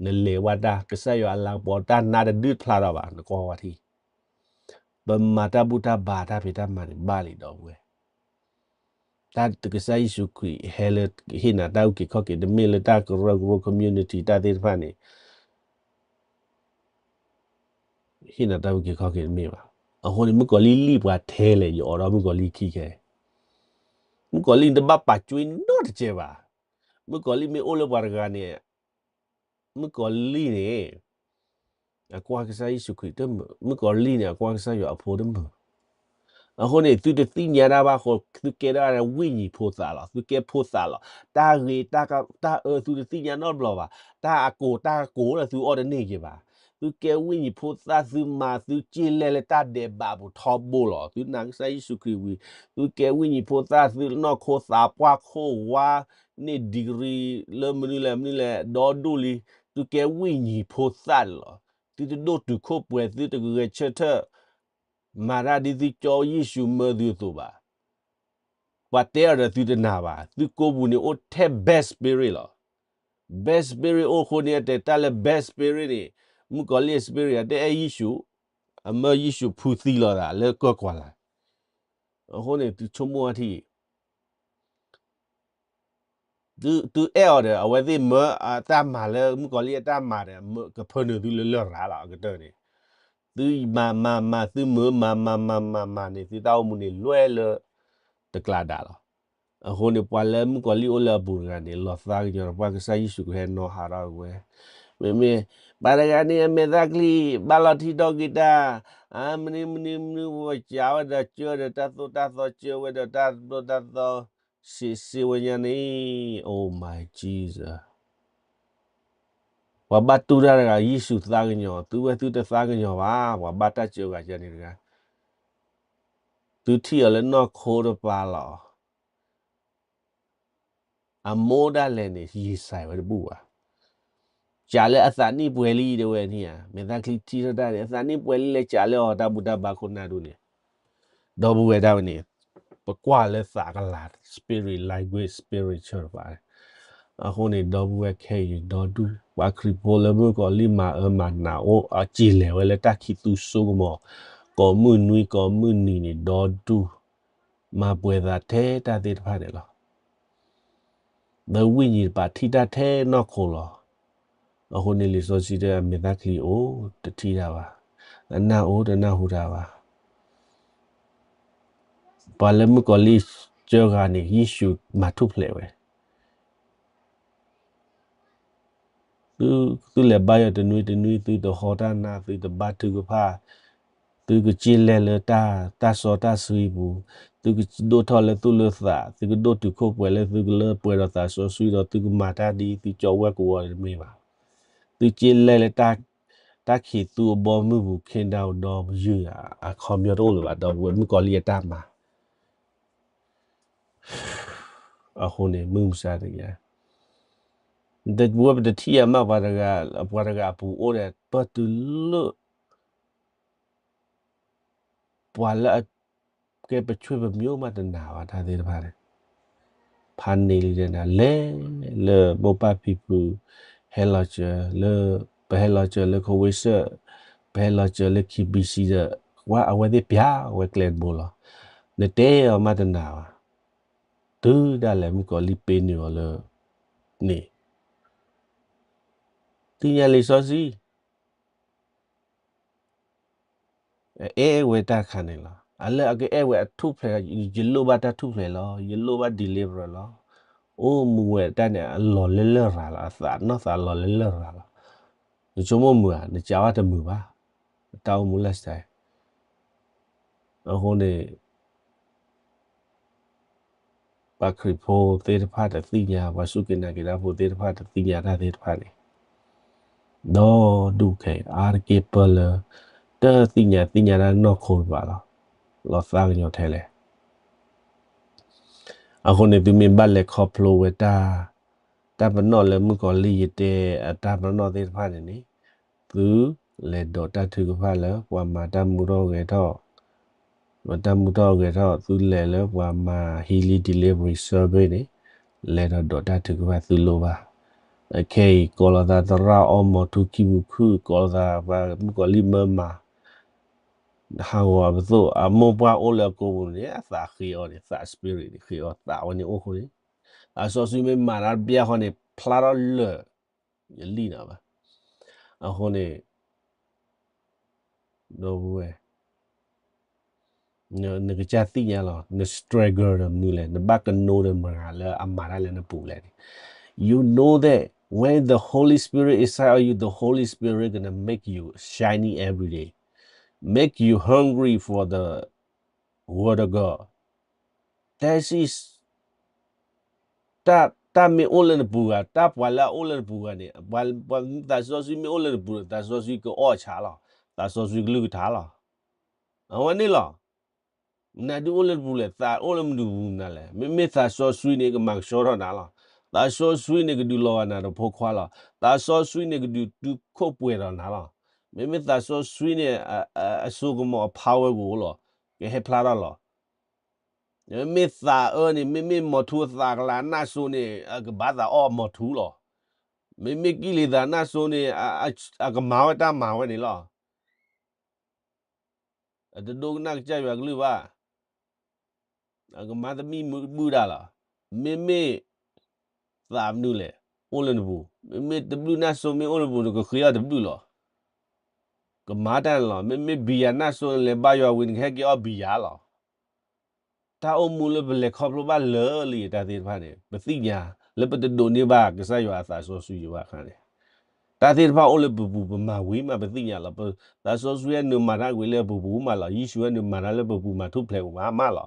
နလဲၤဝဲတၢ် ကစၢ်ယွၤအလၤကပီၤတၢ်နါတဒုးဖျါထီၣ်ဘၣ် နကွၢ်ဝဲထံၣ်, ပမၤတၢ်ဘူၣ်တၢ်ဘါတၢ်ဖံးတၢ်မၤန့ၣ် ဘၣ်လံဒီပုၢ်ဝဲၢ် တၢ်ကစၢ်ယ့ၣ်ၡူးခရံာ်ဟဲလၢ ဟ့ၣ်နၤတၢ်အုၣ်က့ၤခီၣ်က့ၤ တမ့ၢ်လၢတၢ်ကရၢကရိ community တၢ်သ့ၣ်တဖၣ်န့ၣ် ဟ့ၣ်နၤတၢ်အုၣ်က့ၤခီၣ်က့ၤတမ့ၢ်ဘၣ်. အဃိန့ၣ် မုၣ်ကီၤလံၢ်လံၣ်ပှၤထဲလဲၣ် ယအိးထီၣ်မုၣ်ကီၤလံၢ်ခံခဲ, မုၣ်ကီၤလံၢ်န့ၣ်တဘၣ်ပာ်ကွဲနီတစဲးဘၣ်. မုၣ်ကီၤလံၢ်မ့ၢ်အိၣ်လၢပှၤတဂၤန့ၣ်, မုၣ်ကီၤလံၢ်န့ၣ် အကွၢ်ကစၢ်ယ့ၣ်ၡူးခရံာ်တမုာ်, မုၣ်ကီၤလံၢ်န့ၣ် အကွၢ်ကစၢ်ယွၤအဖိတမုာ်. အဃိန့ၣ် သုတသ့ၣ်ညါတၢ်ဘၣ်အဃိ သုကဲဒၣ်ဝဲဝိညာဉ်ဖိသၣ်လီၤ. သုကဲဖိသၣ်လီၤ. တၢ်ဂ့ၤတၢ်အၢသုတသ့ၣ်ညါနီတဘျီဘၣ်. တၢ်အကိၢ်တၢ်ကိၢ်လၢသုအီၣ်တန့ၢ်က့ၤဘၣ်. သုကဲဝိညာဉ်ဖိသၣ် သုမၤသုစ့လဲၣ်လၢတၢ်ဒဲးဘးပူၤထီဘိလီၤ. သုနာ်ကစၢ်ယ့ၣ်ၡူးခရံာ်ဝံၤ သုကဲဝိညာဉ်ဖိသၣ် သုနီၢ်ခိသးပှၢ်ခိၣ်ဝါ န့ၢ် degree လၢမနုၤလဲၣ်မနုၤလဲၣ် ဒီဒူၣ်လံ. သုကဲဝိညာဉ်ဖိသၣ်န့ၣ်လီၤ. သုတဒိၣ်တုာ်ခိၣ်ပှဲၤ သုတဂဲၤဆၢထၢၣ် မၤတၢ်ဒ်သုကၠီယ့ၣ်ၡူးမၢသုအသိးဘၣ်. ပှၤတဲအီၤဒီးသုတနာ်ဘၣ်. သုကိးပူၤန့ၣ်အိၣ်ထဲ bad spirit လီၤ. Bad spirit အိၣ်အဃိန့ၣ် အတဲတၢ်လၢ bad spirit န့ၣ် မုၣ်ကီၤလံၢ်အ spirit အတအဲၣ်ယ့ၣ်ၡူး, အမၢယ့ၣ်ၡူးဖုသံလီၤသးလၢကၢၢ်ကွၢ်လၢ်. အဃိန့ၣ် သုဆိကမိၣ်အထံၣ် သုအဲၣ်အီၤဒီး အဝဲသ့ၣ်မၢအတၢ်မၤလၢမုၣ်ကီၤလံၢ်အတၢ်မၤဒီး ကဖၢနုာ်သုလၢလရာ်လီၤ. အကတၢၢ်န့ၣ် သုမၤမၤမၤ သုမုာ်မၤမၤမၤမၤမၤန့ၣ် သုတၢ်အိၣ်မူန့ၣ်လွဲလၢ တကျးဒၣ်လီၤ. အဃိန့ၣ် ပှၤလၢမုၣ်ကီၤလံၢ်အိၣ်လၢအပူၤတဂၤန့ၣ် လီၤသးကညီၤဒီးပှၤ ကစၢ်ယ့ၣ်ၡူးခရံာ်ဟဲနီၤဟးထီၣ်ဝဲ, မ့မ့ၢ် ပှၤတဂၤန့ၣ် အမဲာ်သၣ်ချံ ဘၣ်လီၤထံဒီက့ၤတၢ်, အမနုၤမနုၤမနုၤ ပှၤကးဝဲဒီးကၢဒီးတၢ်သိၣ်တၢ်သီ ကၢဝဲဒီးတၢ်ဘျီတၢ်သီ စံးစ့ဝဲညါန့ၣ်, Oh my Jesus. ပှၤဘၣ်တူၢ်တၢ်တဂၤ ယ့ၣ်ၡူးသးကညီၤ, သုဝဲသုတသးကညီၤဘၣ်, ပှၤဘၣ်တၢ်စၢဂၤကန့ၣ်တဂၤ, သုထံၣ်အီၤလၢနီၢ်ခိတပၤလီၤ. အမိၢ်ဒၣ်လဲာ်န့ၣ် ယံာ်စဲးဝဲတဘူၣ်ဘၣ်. ကးလၢအသးနံၣ်ပှဲၤလံတဲဝဲန့ၣ်ဧါ, မဲာ်သၣ်ချံထံထီၣ်တၢ်န့ၣ် အသးနံၣ်ပှဲၤလံလဲၤကးလၢအီၤတၢ်ဘူၣ်တၢ်ဘါခိၣ်နၢ်ဒိၣ်န့ၣ်, ဒီပုၢ်ဝဲၢ်ဒၣ်ဝဲန့ၣ်, ပကွၢ်လၢသးကလၤ spirit language spiritual တပၤ, အဃိန့ၣ် ဒီပုၢ်ဝဲၢ်ခဲအံၤဒီဒူၣ် ပှၤခရံာ်ဖိလၢမုၣ်ကီၤလံၢ်မၤအၢမၤနးအိၣ် အစ့လဲၤဝဲလၢတၢ်ခံးသူစိကမီၤ, ကိးမုၢ်နွံကိးမုၢ်နံၤန့ၣ် ဒီဒူၣ် မၤပှဲၤသးထဲတၢ်သ့ၣ်တဖၣ်န့ၣ်လီၤ. ဒီးဝိညာဉ်တပၤထံၣ်တၢ်ထဲနီၢ်ခိလီၤ. အဃိန့ၣ်လံာ်စီဆှံတဲ အမဲာ်သၣ်ချံအိၣ်တထံၣ်တၢ်ဘၣ်, အနၢ်အိၣ်တနၢ်ဟူတၢ်ဘၣ်. ပှၤလၢမုၣ်ကီၤလံၢ်စၢဂၤန့ၣ် ယ့ၣ်ၡူးမၤထူၣ်ဖျဲးဝဲ သုလဲၤဘါယွၤတနွံတနွံ သုတဟီတၢ်နၢ် သုတဘါထုကဖၣ်, သုကစ့လဲၣ်လၢတၢ်စီတၢ်ဆှံပူၤ, သုကဒိၣ်ထီၣ်လၢသူၣ်လၢသး, သုကဒိၣ်တုာ်ခိၣ်ပှဲၤလၢသုကလၢပှဲၤဒီးသးစီဆှံဒီး သုကမၤတၢ်ဒ်သုကၠီဝဲၢ်ကဝီၤတမ့ၢ်ဘၣ်. သုစ့လဲၣ်လၢ တၢ်ခံးသူအဘီအမုၢ်ပူၤ ခ့ဒၣ်အိၣ်ဒီးယုၢ်အခီပညီတအိၣ်လၢၤဘၣ် ဒီပုၢ်ဝဲၢ် မုၣ်ကီၤလံၢ်အတၢ်မၤ အဃိန့ၣ် မုၢ်မဆါတနံၤ ဝဲပတထံၣ်အမး ပှၤတဂၤ ပှၤတဂၤအပူၤအိၣ်ဒီး ပၢၢ်တုၤလၢ ပှၤလၢအ ကဲပဆွေပမျိုးမးတနာ်ဘၣ်တၢ်သ့ၣ်တဖၣ်န့ၣ် ဖးန့ၢ်လံတဲနၤ လဲၤလၢမိၢ်ပၢ်ဖံဖု ဟဲလီၤစၢၤလၢ ပဟဲလီၤစၢၤလၢခိဝ့ၡၢၣ် ပဟဲလီၤစၢၤလၢ K B C ဒီး ကွၢ်အဝဲသ့ၣ်ပျၢ်ဝဲကျဲတဘိလီၤ. နတဲအီၤမးတနာ်ဘၣ်. တုၤဒၣ်လဲာ်မုၣ်ကီၤလံၢ်ပ့ၤနုာ်အီၤလၢ န့ၣ် သ့ၣ်ညါလံာ်စီဆှံ အအဲၣ်ဝဲတၢ်တခါန့ၣ်လီၤ. အလၢအကအဲၣ်ဝဲအထူၣ်ဖျဲး ယလိၣ်ဘၣ်တၢ်ထူၣ်ဖျဲးလီၤ, ယလိၣ်ဘၣ် deliverance လီၤ. အိၣ်မူဝဲတၢ်န့ၣ် အလီၢ်လၢလရာ်လီၤ, အသးနီၢ်သးလီၢ်လၢလရာ်လီၤ. နဆိကမိၣ်မုာ်ဧါ, နစံးဝဲတမုာ်ဘၣ်, တၢ်အိၣ်မူ lifestyle အဃိန့ၣ် ပှၤခရံာ်ဖိသ့ၣ်တဖၣ်တသ့ၣ်ညါ, ပှၤစူၢ်က့ၤနာ်က့ၤတၢ်ဖိသ့ၣ်တဖၣ်တသ့ၣ်ညါတၢ်သ့ၣ်တဖၣ်န့ၣ်, ဒီးဒူၣ်ခဲအံၤ အါတက့ၢ်ပၢၢ်လၢ တသ့ၣ်ညါသ့ၣ်ညါတၢ်နီၢ်ခိတဖၣ်လီၤ, လီၤသးကညီၤထဲလဲၣ်. အဃိန့ၣ် သုမ့ၢ်ဘၣ်လဲၤခီဖျိဝဲတၢ်, တၢ်ပနီၣ်လၢမုၣ်ကီၤလံၢ်ယတဲအတၢ်ပနီၣ်သ့ၣ်တဖၣ်န့ၣ်န့ၣ်, သုလဲၤဒိးတၢ်ထုကဖၣ်လၢပှၤမၤတၢ်မူထီၣ်ဂဲၤထီၣ်, ပှၤတၢ်မူထီၣ်ဂဲၤထီၣ်, သုလဲၤလၢပှၤမၤ healing deliverance service န့ၣ်, လဲၤဒီးဒိးတၢ်ထုကဖၣ်သုလိၣ်ဘၣ်. အခဲအံၤ ကိးလီၤသးသရၣ်အီၣ်မီၤထူခံပူၤခုၣ်, ကိးလီၤသးပှၤမုၣ်ကီၤလံၢ်မၢမၤ ဟးဂီၤအပသိၣ်, အမိၢ်ပှၢ်အိၣ်လၢအကိာ်ပူၤန့ၣ် အသးဃ့အီၤန့ၣ်, သး spirit န့ၣ် ဃ့အီၤ, သးဝဲန့ၣ်အိၣ်ဃိန့ၣ်, အစီဆှံမ့ၢ်မၤတၢ်တဘျီဃီန့ၣ် ဖျါထီၣ်လၢာ်, ယလံၣ်နၤဘၣ်. အဃိန့ၣ် ဒီပုၢ်ဝဲၢ်, နကစၢ်သ့ၣ်ညါလီၤ, န struggle ဒီးမနုၤလဲၣ်, နဘၣ်ကနိဒီးမတၤလၢအမၤတၢ်လၢနပူၤလဲၣ်န့ၣ်. You know that when the Holy Spirit inside of you, the Holy Spirit gonna make you shining every day, make you hungry for the word of God. That is တၢ်မ့ၢ်အိၣ်လၢနပူၤဂၤ, တၢ်ပှၤလၢအအိၣ်လၢနပူၤဂၤန့ၣ်, ပှၤသးစီဆှံမ့ၢ်အိၣ်လၢနပူၤဒီး သးစီဆှံကအီၣ်ဆါလီၤ, သးစီဆှံကလုၢ်ကထါလီၤ. အဝဲန့ၣ်လီၤ. မနုၤဒုးအိၣ်လၢနပူၤလဲၣ်, သးအိၣ်လၢမနုၤပူၤမနုၤလဲၣ်. မ့မ့ၢ်သးစီဆှံန့ၣ် ကမၤကဆှီထီၣ်နၤလီၤ. သးစီဆှံန့ၣ် ကဒုးလီၤဂာ်နၤဒီးဖိခွါလီၤ. သးစီဆှံန့ၣ် ကဒုးတုၤခိၣ်ပှဲၤဒီးနၤလီၤ. မ့မ့ၢ်သးစီဆှံန့ၣ် အစိကမီၤအ power ကအိၣ်လီၤ, ကဟဲဖျါထီၣ်လီၤ. မ့မ့ၢ်သးအၢန့ၣ်, မ့မ့ၢ်မီၤထူအသးကလၤနၢ်စိန့ၣ်, အကဘၣ်သးအီၣ်မီၤထူလီၤ. မ့မ့ၢ်ကံၣ်လံၤသးနၢ်စိန့ၣ်, အကမၤဝဲတၢ်မၤဝဲန့ၣ်လီၤ. အတဒိကနၣ်ကစၢ်ယွၤကလုၢ်ဘၣ်. အကမၤတမံၤမုာ်တဘူၣ်ဒၣ်လီၤ. မ့မ့ၢ်သးမနုၤလဲၣ်, အိၣ်လၢနပူၤ, မ့မ့ၢ်တဘျုးနၢ်စိမ့ၢ်အိၣ်လၢနပူၤ နကဃ့အီၣ်တဘျုးလီၤ. ကမၤတၢ်န့ၣ်လီၤ. မ့မ့ၢ်ဘံယၤနၢ်စိန့ၣ် လဲၤဘါယွၤဝံၤ နကဟဲက့ၤအီၣ်ဘံယၤလီၤ. တၢ်အိၣ်မူလၢပလဲၤခီဖျိဘၣ်လၢာ်လံတၢ်သ့ၣ်တဖၣ်န့ၣ် ပသ့ၣ်ညါလၢပတဒိးန့ၢ်ဘၣ်ကစၢ်ယွၤအသးစီဆှံယံၤဘၣ်အခါန့ၣ်, တၢ်သ့ၣ်တဖၣ်အိၣ်လၢပပူၤပမၤဝံၤမးပသ့ၣ်ညါလီၤ. သးစီဆှံဟဲနုာ်မၤတၢ်ကွံာ်လၢပပူၤမးလီၤ. ယ့ၣ်ၡူးဟဲနုာ်မၤတၢ်လၢပပူၤမးထူၣ်ဖျဲးပူၤမးမးလီၤ.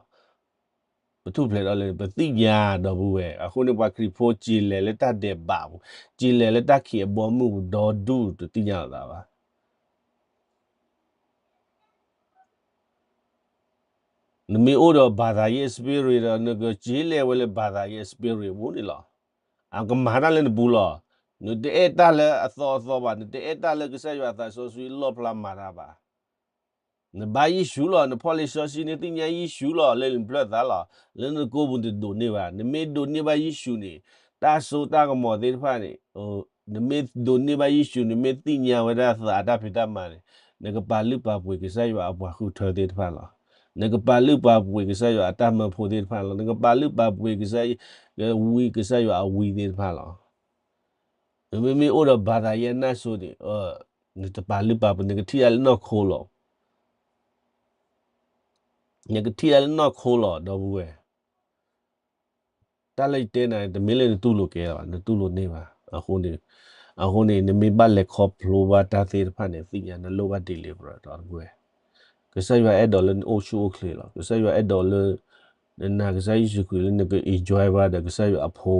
ပထူၣ်ဖျဲးဒီးလၢပသ့ၣ်ညါဒီပုၢ်ဝဲၢ်, အဃိန့ၣ် ပှၤခရံာ်ဖိက့ၤလဲၤလၢတၢ်ဒဲးဘးပူၤ, က့ၤလဲၤလၢတၢ်ခံးအဘီအမုၢ်ပူၤ ဒီဒူၣ်တသ့ၣ်ညါလီၤသးဘၣ်. နမ့ၢ်အိၣ်ဒီး ဘာသာရေး spirit ဒီး နကက့ၤလဲၤဝဲလၢ ဘာသာရေး spirit ပူၤန့ၣ်လီၤ. အကမၤတၢ်လၢနပူၤလီၤ. နတအဲၣ်တၢ်လၢအသီအသီဘၣ်, နတအဲၣ်တၢ်လၢကစၢ်ယွၤအသးစီဆှံလီၣ်ဖျါမၤတၢ်ဘၣ်. နဘါယ့ၣ်ၡူးလီၤ, နဖီၣ်လံာ်စီဆှံ နသ့ၣ်ညါယ့ၣ်ၡူးလီၤ လၢနဖျၢၣ်သးလီၤ, လၢနကိာ်ပူၤနတဒိးန့ၢ်ဘၣ်. နမ့ၢ်ဒိးန့ၢ်ဘၣ်ယ့ၣ်ၡူးန့ၣ်, တၢ်စိတၢ်ကမီၤသ့ၣ်တဖၣ်န့ၣ်, နမ့ၢ်ဒိးန့ၢ်ဘၣ်ယ့ၣ်ၡူး, နမ့ၢ်သ့ၣ်ညါဝဲဒၣ်သးအတၢ်ဖံးတၢ်မၤန့ၣ်, နကပာ်လုၢ်ပာ်ပှ့ၤကစၢ်ယွၤအပှၤဃုထၢသ့ၣ်တဖၣ်လီၤ. နကပာ်လုၢ်ပာ်ပှ့ၤကစၢ်ယွၤအတၢ်မၢဖိသ့ၣ်တဖၣ်လီၤ. နကပာ်လုၢ်ပာ်ပှ့ၤကစၢ်ယွၤ, ဝံကစၢ်ယွၤအဝံသ့ၣ်တဖၣ်လီၤ. နမ့မ့ၢ်အိၣ်ဒီး ဘာသာရေး အနၢ်စိန့ၣ်, နတပာ်လုၢ်ပာ်ပှ့ၤ, နကထံၣ်တၢ်လၢနီၢ်ခိလီၤ. နကထံၣ်တၢ်လၢနီၢ်ခိလီၤ ဒီပုၢ်ဝဲၢ်. တၢ်လၢယတဲနၤ တမ့ၢ်လၢနတူၢ်လိာ်ကဲလီၤ, နတူၢ်လိာ်န့ၢ်ဘၣ်. အဃိန့ၣ်, အဃိန့ၣ် နမ့ၢ်ဘၣ်လဲၤခီဖျိဘၣ်တၢ်သ့ၣ်တဖၣ်န့ၣ် သ့ၣ်ညါနလိၣ်ဘၣ် deliverance ဒီပုၢ်ဝဲၢ်. ကစၢ်ယွၤအဲၣ်ဒိးလၢနအိၣ်ဆူၣ်အိၣ်ချ့လီၤ. ကစၢ်ယွၤအဲၣ်ဒိးလၢ နနာ်ကစၢ်ယ့ၣ်ၡူးခရံာ်လၢနက enjoy ဘၣ်ဒီးကစၢ်ယွၤအဖိ,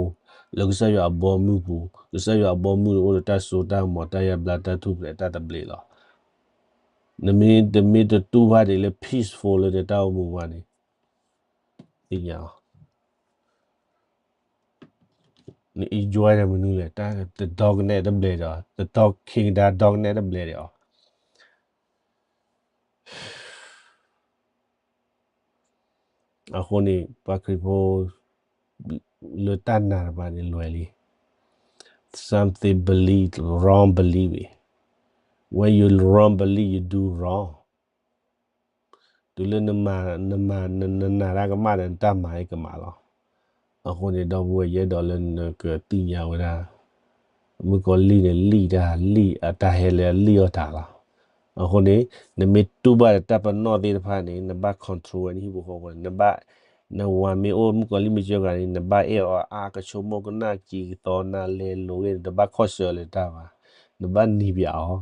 လၢကစၢ်ယွၤအဘီအမုၢ်ပူၤ, ကစၢ်ယွၤအဘီအမုၢ်န့ၣ်အိၣ်ဒီးတၢ်စိတၢ်ကမီၤ တၢ်ယါဘျါ တၢ်ထူၣ်ဖျဲး တၢ်သဘျ့လီၤ. နမ့ၢ်တမ့ၢ်တတူၢ်ဘၣ်ဒ်လၢ peaceful လၢနတၢ်အိၣ်မူဘၣ်န့ၣ်, သ့ၣ်ညါလီၤ. န enjoy ဒီးမနုၤလဲၣ်, တၢ်တဒီကနဲၣ်တဘျဲးဒီး, တဒီခ့ကဒါဒီကနဲၣ်တဘျဲးဒီးအီၤ. အဃိန့ၣ် ပှၤခရံာ်ဖိ လၢတၢ်နာ်တပၤန့ၣ်လွဲၢ်လံ. Something believe, wrong believing. When you wrong believe, you do wrong. တုၤလၢနမၤ, နမၤ, န, နနာ်တၢ်ကမၣ်ဒီး နတၢ်မၤအံၤကမၣ်လီၤ. အဃိန့ၣ် ဒီပုၢ်ဝဲၢ်ယအဲၣ်ဒိးလၢနကသ့ၣ်ညါဝဲဒၣ် မုၣ်ကီၤလံၢ်န့ၣ် လံၣ်တၢ်လံၣ်အတၢ်ဟဲလၢအလံၣ်အီၣ်တၢ်လီၤ. အဃိန့ၣ် နမ့ၢ်တူၢ်ဘၣ်ဒီးတၢ်ပနီၣ်သ့ၣ်တဖၣ်န့ၣ် နဘၣ် control ဝဲနဟံၣ်ဖိဃီဖိန့ၣ် နဘၣ်, နဝၤမ့ၢ်အိၣ် မုၣ်ကီၤလံၢ်မ့ၢ်စၢဃာ်န့ၣ် နဘၣ်အဲၣ်အီၤအါ ကဆိကမိၣ်ကနၣ်က့ၤကသီနၤလဲၤလိၤဂ့ၤန့ၣ် တဘၣ်ခီၣ်ဆၢအီၤလၢတၢ်ဘၣ်. နဘၣ်နံၤပၠးအီၤ,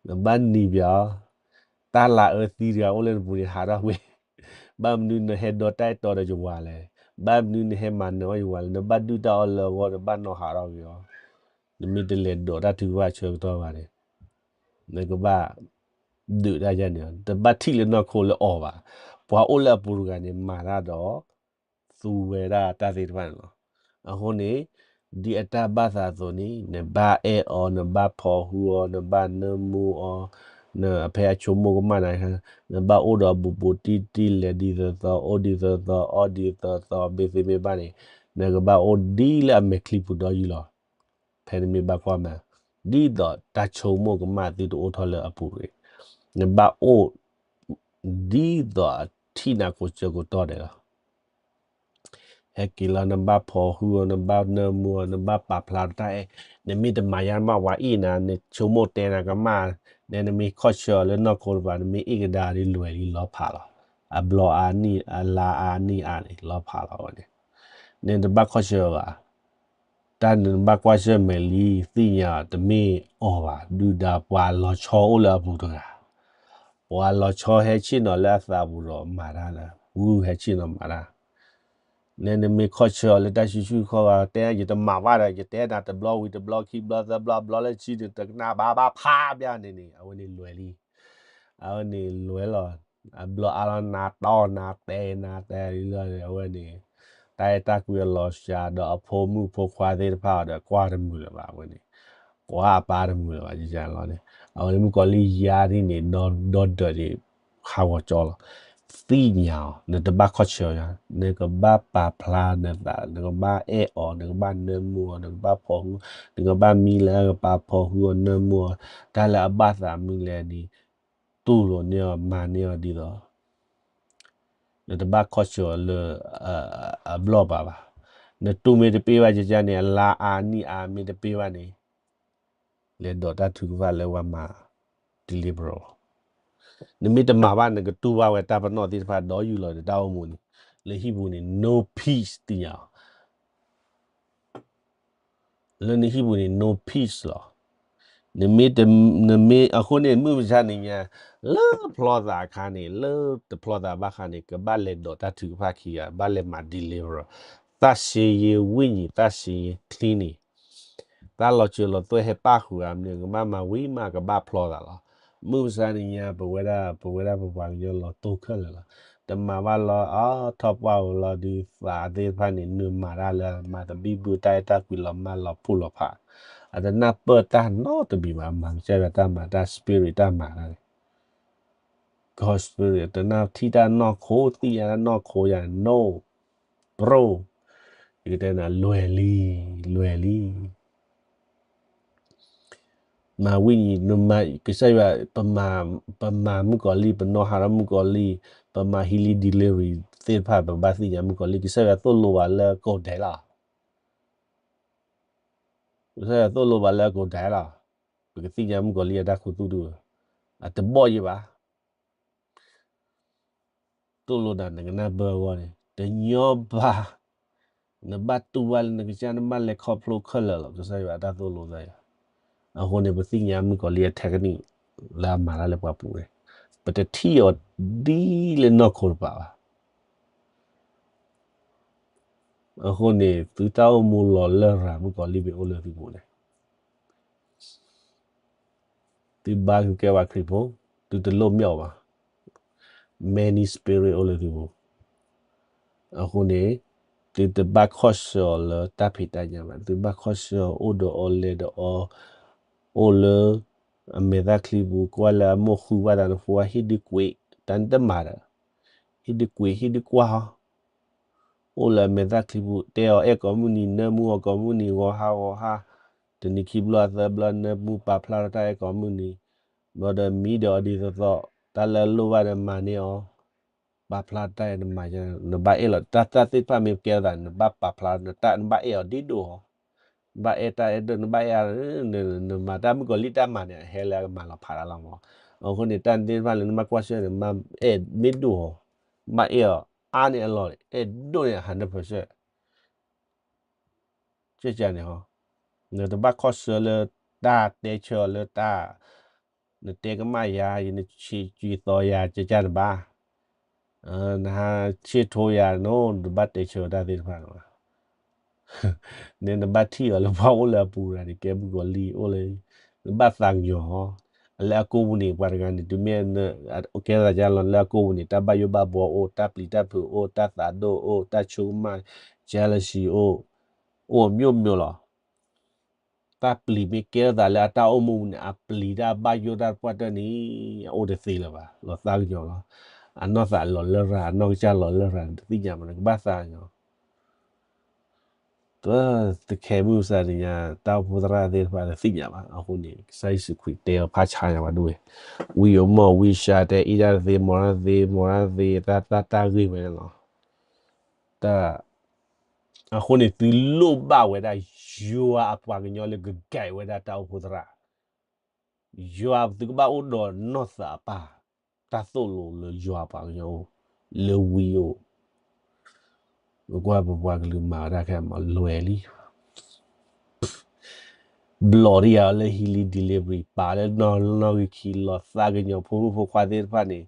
နဘၣ်နံၤပၠးအီၤ, တၢ်လၤအၢသံတဂၤအိၣ်လၢနပူၤန့ၣ် ဟးထီၣ်ကွံာ် ဘၣ်မနုၤနဟဲဒီတၢ်အဲၣ်တီဒီးယဝၤလဲၣ်, ဘၣ်မနုၤနဟဲမၤနၢၤအီၣ်ယဝၤလဲၣ်, နဘၣ်ဒုၣ်တၢ်အီၣ်လၢအဂီၢ် နဘၣ်နီၤဟးထီၣ်က့ၤအီၤ, နမ့ၢ်တလဲၤဒိးတၢ်ထုကဖၣ်ဆၢကတီၢ်ဘၣ်န့ၣ် နကဘၣ်ဒုးတၢ်ယါန့ၣ်, တဘၣ်ထံၣ်လၢနီၢ်ခိလၢအီၤဘၣ်. ပှၤအိၣ်လၢအပူၤတဂၤန့ၣ် မၤတၢ်ဒီး သူဝဲဒၣ်တၢ်သ့ၣ်တဖၣ်န့ၣ်လီၤ. အဃိန့ၣ် ဒ်အတၢ်ဘၣ်သးအသိးန့ၣ် နဘၣ်အဲၣ်အီၤ, နဘၣ်ဖီၣ်ဟုအီၤ, နဘၣ်နၢမူအီၤ, နဖဲအဆိကမိၣ်ကမၣ်နၤ, နဘၣ်အိၣ်ဒီးဘူးဘူးတံၢ်တံၢ် လဲၤဒ်သိးသိး အိၣ်ဒ်သိးသိး အီၣ်ဒ်သိးသိး မ့ၢ်သ့မ့ၢ်ဘၣ်န့ၣ် နကဘၣ်အိၣ်ဒ်လၢအမဲာ်ချံပူၤဒီးယုၢ်လီၤ. ဖဲနမ့ၢ်ဘၣ်ကွၢ်မး ဒ်သိးတၢ်ဆိကမိၣ်ကမၣ်သုတအိၣ်ထီၣ်လၢအပူၤတဂ့ၤ, နဘၣ်အိၣ် ဒ်သိးအထံၣ်နၤကိးကၢကိးတီဒီးလီၤ. ဟဲက့ၤလီၤ နဘၣ်ဖီၣ်ဟုအီၤ, နဘၣ်နၢမူအီၤ, နဘၣ်ပာ်ဖျါတၢ်အဲၣ်, နမ့ၢ်တမၤယါမး ပှၤအ့ၣ်နၤ, နဆိကမိၣ်တဲနၤကမၣ်, နဲနမ့ၢ်ခီၣ်ဆၢအီၤလၢနီၢ်ခိတပၤ နမ့ၢ်အ့ၣ်ကဒါဒ်လွဲၢ်လံ လီၤဖးလီၤ. အဘျီအါနံၣ် အလါအါနံၣ်အါန့ၣ် လီၤဖးလီၤဝဲန့ၣ်, နတဘၣ်ခီၣ်ဆၢဘၣ်. တၢ်နဘၣ်ကွၢ်ဆၢၣ်မဲာ်လံ သ့ၣ်ညါတမ့ၢ်အီၤဘၣ်, ဒုၣ်ဒါပှၤလီၤဆီအိၣ်လၢအပူၤတဂၤ, ပှၤလီၤဆီဟဲဆ့ၣ်နီၤလၢအသးပူၤဒီးမၤတၢ်လၢ ဝုၢ်ဟဲဆ့ၣ်နီၤမၤတၢ်, နဲနမ့ၢ်ခီၣ်ဆၢအီၤလၢတၢ်ဆူၣ်ဆူၣ်ခီၣ်ခီၣ် တဲယတမၤဘၣ်ဒီး ယတဲနၤတဘျီဝံၤတဘျီခံဘျီသၢဘျီ ဘျီလၢဆံန့ၣ် တကနၣ်ဘၣ်ဘၣ်ဖးဘၣ်န့ၣ်န့ၣ် အဝဲန့ၣ်လွဲၢ်လံ. အဝဲန့ၣ်လွဲၢ်လီၤ. အဘျီအါလီၤ နၤတီနၤတဲနၤတဲလံလီၤန့ၣ် အဝဲန့ၣ် တၢ်အဲၣ်တၢ်ကွံအလီၤစှၤဒီးအဖိမုၣ်ဖိခွါသ့ၣ်တဖၣ်အီၤဒီး ကွၢ်တမုာ်လၢၤဘၣ်အဝဲန့ၣ်, ကွၢ်အပၢ်တမုာ်လၢၤဘၣ် ယယါလီၤန့ၣ်, အဝဲန့ၣ်မုၣ်ကီၤလံၢ်ယါဒ်န့ၣ် ဒီဒီဒၢးန့ၣ် ဟးဂီၤကၠီလီၤ. သ့ၣ်ညါအီၤ နတဘၣ်ခီၣ်ဆၢယါ, နကဘၣ်ပာ်ဖျါနသး, နကဘၣ်အဲၣ်အီၤ, နကဘၣ်နၢမူအီၤ, နကဘၣ်ဖီၣ်ဟု, နကဘၣ်မံလၢကပာ်ဖီၣ်ဟုအီၤနၢမူအီၤ, တၢ်လၢအဘၣ်သးမနုၤလဲၣ်န့ၣ် တူၢ်လိာ်န့ၢ်အီၤ မၤန့ၢ်အီၤဒ်သိး နတဘၣ်ခီၣ်ဆၢအီၤလၢ အဘျီၣ်ပၤဘၣ်. နတူၢ်မ့ၢ်တပ့ၢ်ဘၣ်ကကန့ၣ် အလါအါနံၣ်အါမ့ၢ်တပ့ၢ်ဘၣ်န့ၣ် လဲၤဒိးတၢ်ထုကဖၣ်လၢပှၤမၤ deliverance လီၤ. နမ့ၢ်တမၤဘၣ် နကတူၢ်ဘၣ်ဝဲတၢ်ပနီၣ်သ့ၣ်တဖၣ်ဒီးယူၢ်လီၤဒီးတၢ်အိၣ်မူန့ၣ် လၢဟံၣ်ပူၤန့ၣ် no peace သ့ၣ်ညါအီၤ လၢနဟံၣ်ပူၤန့ၣ် no peace လီၤ. နမ့ၢ်တ, နမ့ၢ်အဃိန့ၣ် မုၢ်မဆါတနံၤညါ လၢဖျီသးအခါန့ၣ် လၢတဖျီသးဘၣ်ဃးန့ၣ် ကဘၣ်လဲၤဒိးတၢ်ထုကဖၣ်ခံဂၤ ဘၣ်လဲၤမၤ deliverance သၣ်ဆ့ယ့ဝိညာဉ် သၣ်ဆ့ယ့ cleaning တၢ်လီၤစၢၤလီၤသွဲၣ်ဟဲပၣ်ဃုာ်အမနုၤ ကဘၣ်မၤဝံၤမး ကဘၣ်ဖျီသးလီၤ. မုၢ်မဆါတနံၤညါ ပဝဲဒၣ် ပဝဲဒၣ်ပပှၤကညီလီၤတိၢ်ခဲလၢာ်လီၤ. တမၤဘၣ်လီၤ အထီၣ်ပှၢ်ဧိၤလီၤဒုး သးသ့ၣ်တဖၣ်န့ၣ် နုာ်မၤတၢ်လၢ မၤသဘံၣ်ဘုၣ် တၢ်အဲၣ်တၢ်ကွံလီၤမၢ်လီၤဖှိၣ်လီၤဖး, အတနၢ်ပၢၢ်တၢ်နီတမံၤဘၣ် မၤကစၢ်ယွၤတၢ်မၤတၢ် spirit တၢ်မၤတၢ်န့ၣ် God spirit တနၢ်ထံၣ်တၢ်နီၢ်ခိ သ့ၣ်ညါတၢ်နီၢ်ခိယၤ no bro ယကတဲနၤ လွဲၢ်လံ, လွဲၢ်လံ. မၤဝံၤ ကစၢ်ယွၤ ပမၤမုၣ်ကီၤလံၢ် ပနီၢ်ဟးထီၣ်မုၣ်ကီၤလံၢ် ပမၤ healing delivery သ့ၣ်တဖၣ် ပဘၣ်သ့ၣ်ညါမုၣ်ကီၤလံၢ် ကစၢ်ယွၤသိၣ်လိဘၣ်လၢကိးဒဲးလီၤ. ကစၢ်ယွၤသိၣ်လိဘၣ်လၢကိးဒဲးလီၤ. ပကသ့ၣ်ညါမုၣ်ကီၤလံၢ်အတၢ်ခူသူၣ်ဒု အတဘီၣ်ယံၤဘၣ် သိၣ်လိနၤ နကနၢ်ပၢၢ်အဂီၢ်န့ၣ် တညီဘၣ်. နဘၣ်တူၢ်ဘၣ်လၢနကစၢ် နဘၣ်လဲၤခီဖျိခဲလၢာ်လီၤ ကစၢ်ယွၤအတၢ်သိၣ်လိသးယၤ. အဃိန့ၣ် ပသ့ၣ်ညါမုၣ်ကီၤလံၢ်အ technique လၢအမၤတၢ်လၢပှၤပူၤန့ၣ် ပတထံၣ်အီၤဒ်လၢနီၢ်ခိတပၤဘၣ်. အဃိန့ၣ် သုတၢ်အိၣ်မူလီၤလရာ် မုၣ်ကီၤလံၢ်မ့ၢ်အိၣ်လၢသုပူၤန့ၣ် သုဘါထုကဖၣ်ဘၣ်ခရံာ်ဖိ, သုတလိၣ်မ့ၢ်အီၤဘၣ်. Many spirit အိၣ်လၢသုပူၤ. အဃိန့ၣ် သုတဘၣ်ခီၣ်ဆၢအီၤလၢတၢ်ဖံးတၢ်ညၣ်ဘၣ်, သုဘၣ်ခီၣ်ဆၢအီၤအိၣ်ဒီးအီၤလဲၤဒီးအီၤ, အိၣ်လၢအမဲာ်သၣ်ချံပူၤ, ကွၢ်လၢအမိၢ်ဃုဘၣ်သးနဖိခွါ ဟ့ၣ်ဒုးကွံာ်, တၢ်န့ၣ်တမၤဒီး, ဟ့ၣ်ဒုးကွံာ် ဟ့ၣ်ဒုးကွၢ်ဟီ, အိၣ်လၢအမဲာ်သၣ်ချံပူၤ, တဲအီၤအဲၣ်ကိးမုၢ်နံၤ, နၢမူအီၤကိးမုၢ်နံၤ, ဂီၤဟါဂီၤဟါ, တနံၤခံဘျီသၢဘျီ နၢမူပာ်ဖျါထီၣ်တၢ်အဲၣ်ကိးမုၢ်နံၤ, ဘျီဒီးမံဒီးအီၤဒ်သိးသိး, တၢ်လၢအလိၣ်ဘၣ်ဒီးမၤန့ၢ်အီၤ, ပာ်ဖျါတၢ်အဲၣ်နမၤ, နဘၣ်အဲၣ်လီၤ, တၢ် တၢ်သ့ၣ်တဖၣ်မ့ၢ်ကဲထီၣ်သးန့ၣ် နဘၣ်ပာ်ဖျါ, နတၢ် နဘၣ်အဲၣ်အီၤဒ်ဒိၣ်ဟီ, နဘၣ်အဲၣ်တၢ်အဲၣ်ဒိၣ်, နဘၣ်အဲၣ်, နမၤတၢ်မုၣ်ကီၤလံၢ်တၢ်မၤန့ၣ် အဟဲလၢအကမၤလီၤဖးတၢ်လီၤမး. အဃိန့ၣ် တၢ်န့ၣ်သ့ၣ်တဖၣ်လၢနဘၣ်ကွၢ်ဆၢၣ်န့ၣ် မ့ၢ်အဲၣ်မ့ၢ်ဒိၣ်ဟီ, ဘၣ်အဲၣ်အီၤအါန့ၢ်အလီၢ်န့ၣ် အဲၣ်ဒိၣ်န့ၣ် hundred percent ကန့ၣ်ဟီ, နတဘၣ်ခီၣ်ဆၢလၢတၢ်တဲဆၢအီၤလၢတၢ်, နတဲကမၣ်ယၤ, နဆံးကွံာ်သီယၤ ကကနဘၣ်, နဟးဆ့ထိယၤနီၤ, နတဘၣ်တဲဆၢတၢ်သ့ၣ်တဖၣ်ဘၣ်. န့ၣ်နဘၣ်ထံၣ်အီၤလၢပှၤအိၣ်လၢအပူၤတဂၤန့ၣ် ကဲမုၣ်ကီၤလံၢ်အိၣ်လၢ, နဘၣ်သးကညီၤဟီ, အလၢအကိးပူၤန့ၣ် ပှၤတဂၤန့ၣ် တုၤမ့ၢ် ကဲထီၣ်သးကလီၤ လၢအကိးပူၤန့ၣ် တၢ်ဘၣ်ယိၣ်ဘၣ်ဘှီအိၣ်, တၢ်ပျံၤတၢ်ဖုးအိၣ်, တၢ်သးဒိၣ်အိၣ်, တၢ်ဆိကမၣ်, jealousy အိၣ်, အိၣ်အမျိုးမျိုးလီၤ. တၢ်ပျံၤမ့ၢ်ကဲထီၣ်သးလၢအတၢ်အိၣ်မူန့ၣ် အပျံၤတၢ်ဘၣ်ယိၣ်တၢ်ပှၢ်တၢၢ်န့ၣ် အအိၣ်တသ့လၢၤဘၣ်, လီၤသးကညီၤလီၤ. အနီၢ်သးလီၤလၢရၤ, အနီၢ်ကစၢ်လီၤလၢရၤန့ၣ် တသ့ၣ်ညါဘၣ်, နကဘၣ်သးကညီၤ တခဲမုၢ်မဆါတနံၤညါ တၢ်အိၣ်ဖှိၣ်သရၣ်သ့ၣ်တဖၣ်တသ့ၣ်ညါဘၣ်. အဃိန့ၣ် ကစၢ်ယ့ၣ်ၡူးခရံာ်တဲအီၤဖးဆါညါဘၣ်ဒ်ဝဲ, ဝံဧိၤမီၢ်ဧိၤ ဝံစါတဲ အ့ၣ်တၢ်တသ့ မီၤတၢ်တသ့ မီၤတၢ်တသ့ တၢ်တၢ်တၢ်ဂ့ၢ်ဝဲန့ၣ်လီၤ. တၢ် အဃိန့ၣ် သုလိၣ်ဘၣ်ဝဲဒၣ် ယွၤအပှၤကညီလၢကguideဝဲဒၣ်တၢ်အိၣ်ဖှိၣ်သရၣ် ယွၤ သုကဘၣ်အိၣ်ဒီးနီၢ်သးအပၢ်, တၢ်သိၣ်လိလၢယွၤအပှၤကညီအိၣ်, လၢဝံအိၣ်, ပကွၢ်ပပှၤကလုာ်မၤဝဲဒၣ်ခဲအံၤမး လွဲၢ်လံ. ဘျီၣ်ဒံးယၤလၢ healing delivery ပာ်လၢနီၣ်နီၣ်ဂံၢ်ခံ လီၤသးကညီၤဖိမုၣ်ဖိခွါသ့ၣ်တဖၣ်န့ၣ်,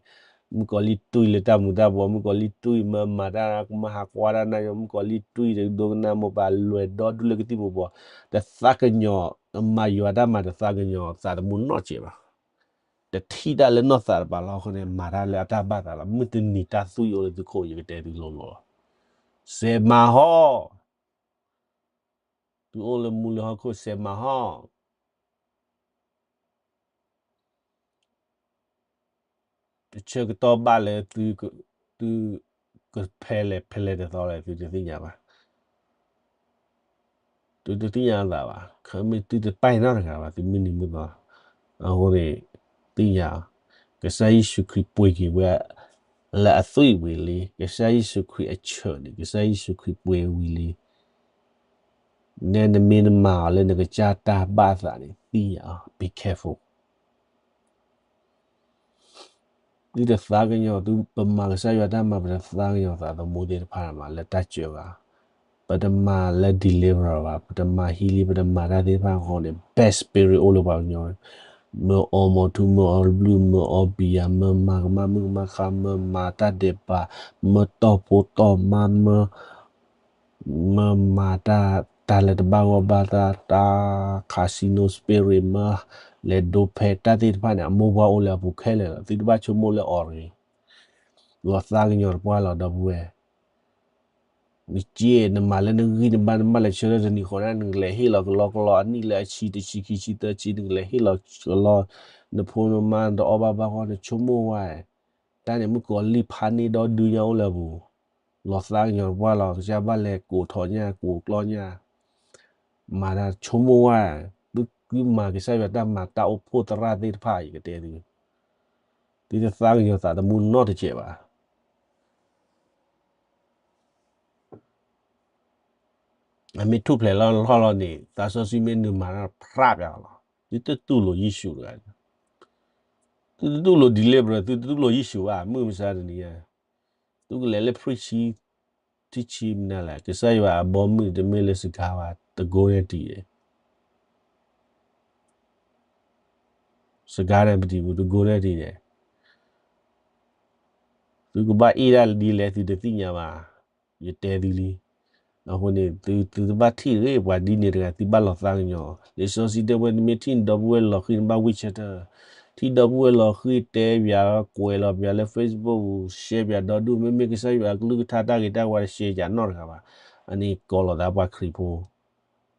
မုၣ်ကီၤလံၢ်တွံၢ်လၢတၢ်မူၤတၢ်ဘှီး, မုၣ်ကီၤလံၢ်တွံၢ်မၤမၤတၢ်, မၤဟးကွၢ်တၢ်နါယီၤ, မုၣ်ကီၤလံၢ်တွံၢ်ဒိကနၣ်မိၢ်ပၢ်, လွဲၢ်ဒီဒူၣ်လၢကသံၣ်မူၤဘှီး, တသးကညီၤ, မၤယွၤတၢ်မၤတသးကညီၤသးသမူနီတစဲးဘၣ်. တထံၣ်တၢ်လၢနီၢ်သးတပၤလီၤ. အဃိန့ၣ် မၤတၢ်လၢအတၢ်ဘၣ်သးလီၤ. မုၢ်တနံၤတၢ်သွံၣ်အိၣ်လၢသုခိၣ် ယကတဲသုလိၤလိၤလီၤ. စဲးမၤဟီၣ်, သုအိၣ်လၢမူလၢဟီၣ်ခိၣ် စဲးမၤဟီၣ်. တဆၢကတီၢ်ဘၣ်လၢသု, သုကဖဲလဲၣ်ဖဲလဲၣ်တသီလဲၣ် သုတသ့ၣ်ညါဘၣ်. သုတသ့ၣ်ညါအသးဘၣ်. ခီမ့ၢ်သုတပာ်နီတဂၤဘၣ် သုမုၢ်နံၤမုၢ်သီ. အဃိန့ၣ် သ့ၣ်ညါ, ကစၢ်ယ့ၣ်ၡူးခရံာ်ပှ့ၤက့ၤဝဲ လၢအသွံၣ်ဝံၤလံ. ကစၢ်ယ့ၣ်ၡူးခရံာ်အဆၢၣ်န့ၣ် ကစၢ်ယ့ၣ်ၡူးခရံာ်ပှ့ၤဝံၤလံ. နဲနမ့ၢ်နမၤအီၤလၢနကစၢ်တၢ်ဘၣ်သးန့ၣ် သ့ၣ်ညါ, be careful. သုတသးကညီၤ, သုပမၤကစၢ်ယွၤတၢ်မၤ ပတသးကညီၤသးသမူသ့ၣ်တဖၣ်မး လၢတၢ်စၢၤဘၣ်. ပတမၤလၢ deliver ဘၣ်, ပတမၤ healing, ပတမၤတၢ်သ့ၣ်တဖၣ်အဃိန့ၣ် bad spirit အိၣ်လၢပှၤကညီ, မၢအီမိာ်ထူ, မၢအီဘျုး, မၢအီဘံယၤ, မၢမၤကမၣ်မုၣ်ကမၣ်ဃါ, မၢမၤတၢ်ဒဲးဘး, မၢတီၢ်ဖိတီၢ်မါ, မၢ မၢမၤတၢ်, တၢ်လၢတဘၣ်ဂီၢ်ဘၣ်တၢ်, တၢ် casino spirit မၢလဲၤဒိးဖဲတၢ်သ့ၣ်တဖၣ်န့ၣ် အမိၢ်ပှၢ်အိၣ်လၢအပူၤခဲလၢာ်လီၤ. သုတဘၣ်ဆိကမိၣ်လၢအီၤတဂ့ၤ. လီၤသးကညီၤတပှၢ်လီၤ ဒီပုၢ်ဝဲၢ်. နက့ နမၤလၢနဂံၢ်နဘါ နဘၣ်လဲၤဆၢထၢၣ်တနံၤဃီန့ၣ် နကလဲၤဟ့ၣ်လီၤကလီကလီ အနံၣ်လၢအဆံတဆံခံဆံသၢဆံ နကလဲၤဟ့ၣ်လီၤကလီ နဖိနမါ နတအီၣ်ဘၣ်ဘၣ်ဃီ နဆိကမိၣ်ဝဲ တၢ်န့ၣ်မုၣ်ကီၤလံၢ်ဖးန့ၢ်ဒီဒုညါအိၣ်လၢအပူၤ, လီၤသးကညီၤတပှၢ်လီၤ. ကစၢ်ဘၣ်လဲၤကိးထီၣ်ညၣ် ကိးကျီညၣ်, မၤတၢ်ဆိကမိၣ်ဝဲ, သုမၤကစၢ်ယွၤတၢ်မၤ တၢ်အိၣ်ဖှိၣ်သရၣ်သ့ၣ်တဖၣ် ယကတဲသု, သုတသးကညီၤသးသမူနီတစဲးဘၣ်. အမ့ၢ်ထူၣ်ဖျဲးလီၤလီၤလီၤန့ၣ် သးစီဆှံမ့ၢ်နုာ်မၤတၢ် ဖြးပျးလီၤ. သုတတူၢ်လိာ်ယ့ၣ်ၡူးတဂၤ, သုတတူၢ်လိာ် deliverer, သုတတူၢ်လိာ်ယ့ၣ်ၡူးဘၣ်, မုၢ်မဆါတနံၤညါ သုကလဲၤလၢ preach ထံဆံမနုၤလဲၣ်, ကစၢ်ယွၤအဘီမုၢ်တမ့ၢ်လၢစကါဘၣ်, တကိးနဲၣ်တံၢ်န့ၣ်, စကါန့ၣ်ပတံၤပူၤ တကိးနဲၣ်တံၢ်န့ၣ်, သုကဘၣ်အ့ၣ်ဒၣ်ဒ်လဲၣ် သုတသ့ၣ်ညါဘၣ်, ယတဲသုလံ. အဃိန့ၣ် သုသုတဘၣ်ထံၣ်တဂ့ၤ ပှၤဒ်န့ၣ်တဂၤ သုဘၣ်လီၤသးကညီၤ. လံာ်စီဆှံတဲဝဲ နမ့ၢ်ထံၣ်နဒီပုၢ်ဝဲၢ်လီၤဃံၤ နဘၣ်ဝံၢ်ဆၢထၢၣ်, ထံၣ်ဒီပုၢ်ဝဲၢ်လီၤဃံၤ တဲပၠး ကွဲးလီၤပၠးလၢ Facebook ပူၤ share ပၠးဒီဒူၣ်, မ့မ့ၢ်ကစၢ်ယွၤအကလုၢ်ကထါတၢ်ဂ့ၤတၢ်ဝါ တshare ယၤနီတဂၤဘၣ်. အန့ၣ်ကိးလီၤသးပှၤခရံာ်ဖိ,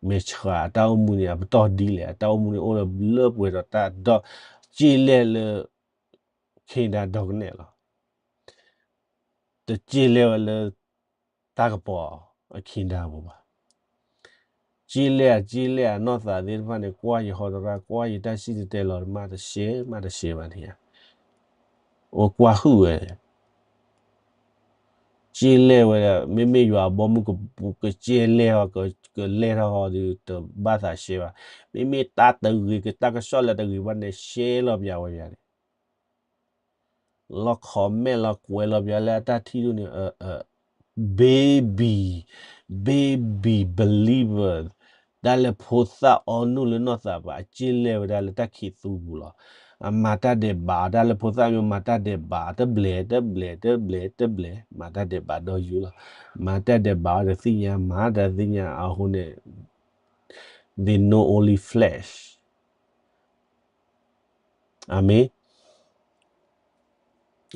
မ့ၢ်ဆှးအတၢ်အိၣ်မူန့ၣ် အပတီၢ်ဒ်လဲၣ်, အတၢ်အိၣ်မူန့ၣ်အိၣ်လၢလၢပှဲၤဒီးတၢ်ဒီး ကၠ့လဲၢ်လၢ ခ့ဒါဒီကနဲၣ်လီၤ. တကၠ့လဲၢ်ဝဲလၢ တၢ်ကပီၤအ ခ့ဒါ ပူၤဘၣ်. ကၠ့လဲၢ်အကၠ့လဲၢ်အနီၢ်သးသ့ၣ်တဖၣ်န့ၣ် ကွၢ်ယဟီတရၣ် ကွၢ်ယတၢ်စံၣ်တဲၤတဲလီၤ မးတရှဲ မးတရှဲဘၣ်န့ၣ်ဧါ, အိၣ်ကွၢ်ဟုၣ်ဝဲ ကၠ့လဲၢ်ဝဲဒၣ် မ့မ့ၢ်ယွၤအဘီမုၢ်က ကကၠ့လဲၢ်အီၤ က ကလဲၢ်ထီၣ်အီၤဒီး တဘၣ်သးရှဲဘၣ်. မ့မ့ၢ်တၢ်တဂ့ၤ ကတၢ်ကစီၣ်လၢတဂ့ၤဘၣ်န့ၣ် ရှဲလီၤပျးဝဲပျးန့ၣ် လီၤ comment လီၤ ကွဲးလီၤပျးလၢအတၢ်ထံၣ်ဒိၣ်န့ၣ် baby, baby believer, တၢ်လၢဖိသၣ်အီနုၢ်လၢနီၢ်သးပူၤ အကၠ့လဲၢ်ဝဲဒၣ်လၢတၢ်ခံးသူပူၤလီၤ. အမၤတၢ်ဒဲးဘးအီၤ တၢ်လၢဖိသၣ်မ့ၢ်မၤတၢ်ဒဲးဘး တဘျဲၣ် တဘျဲၣ် တဘျဲၣ် တဘျဲၣ် မၤတၢ်ဒဲးဘးဒီးယိာ်လီၤ. မၤတၢ်ဒဲးဘးအီၤဒီးသ့ၣ်ညါ မၤတၢ်သ့ၣ်ညါအဃိန့ၣ် they know only flesh. အၤမ့ၣ်.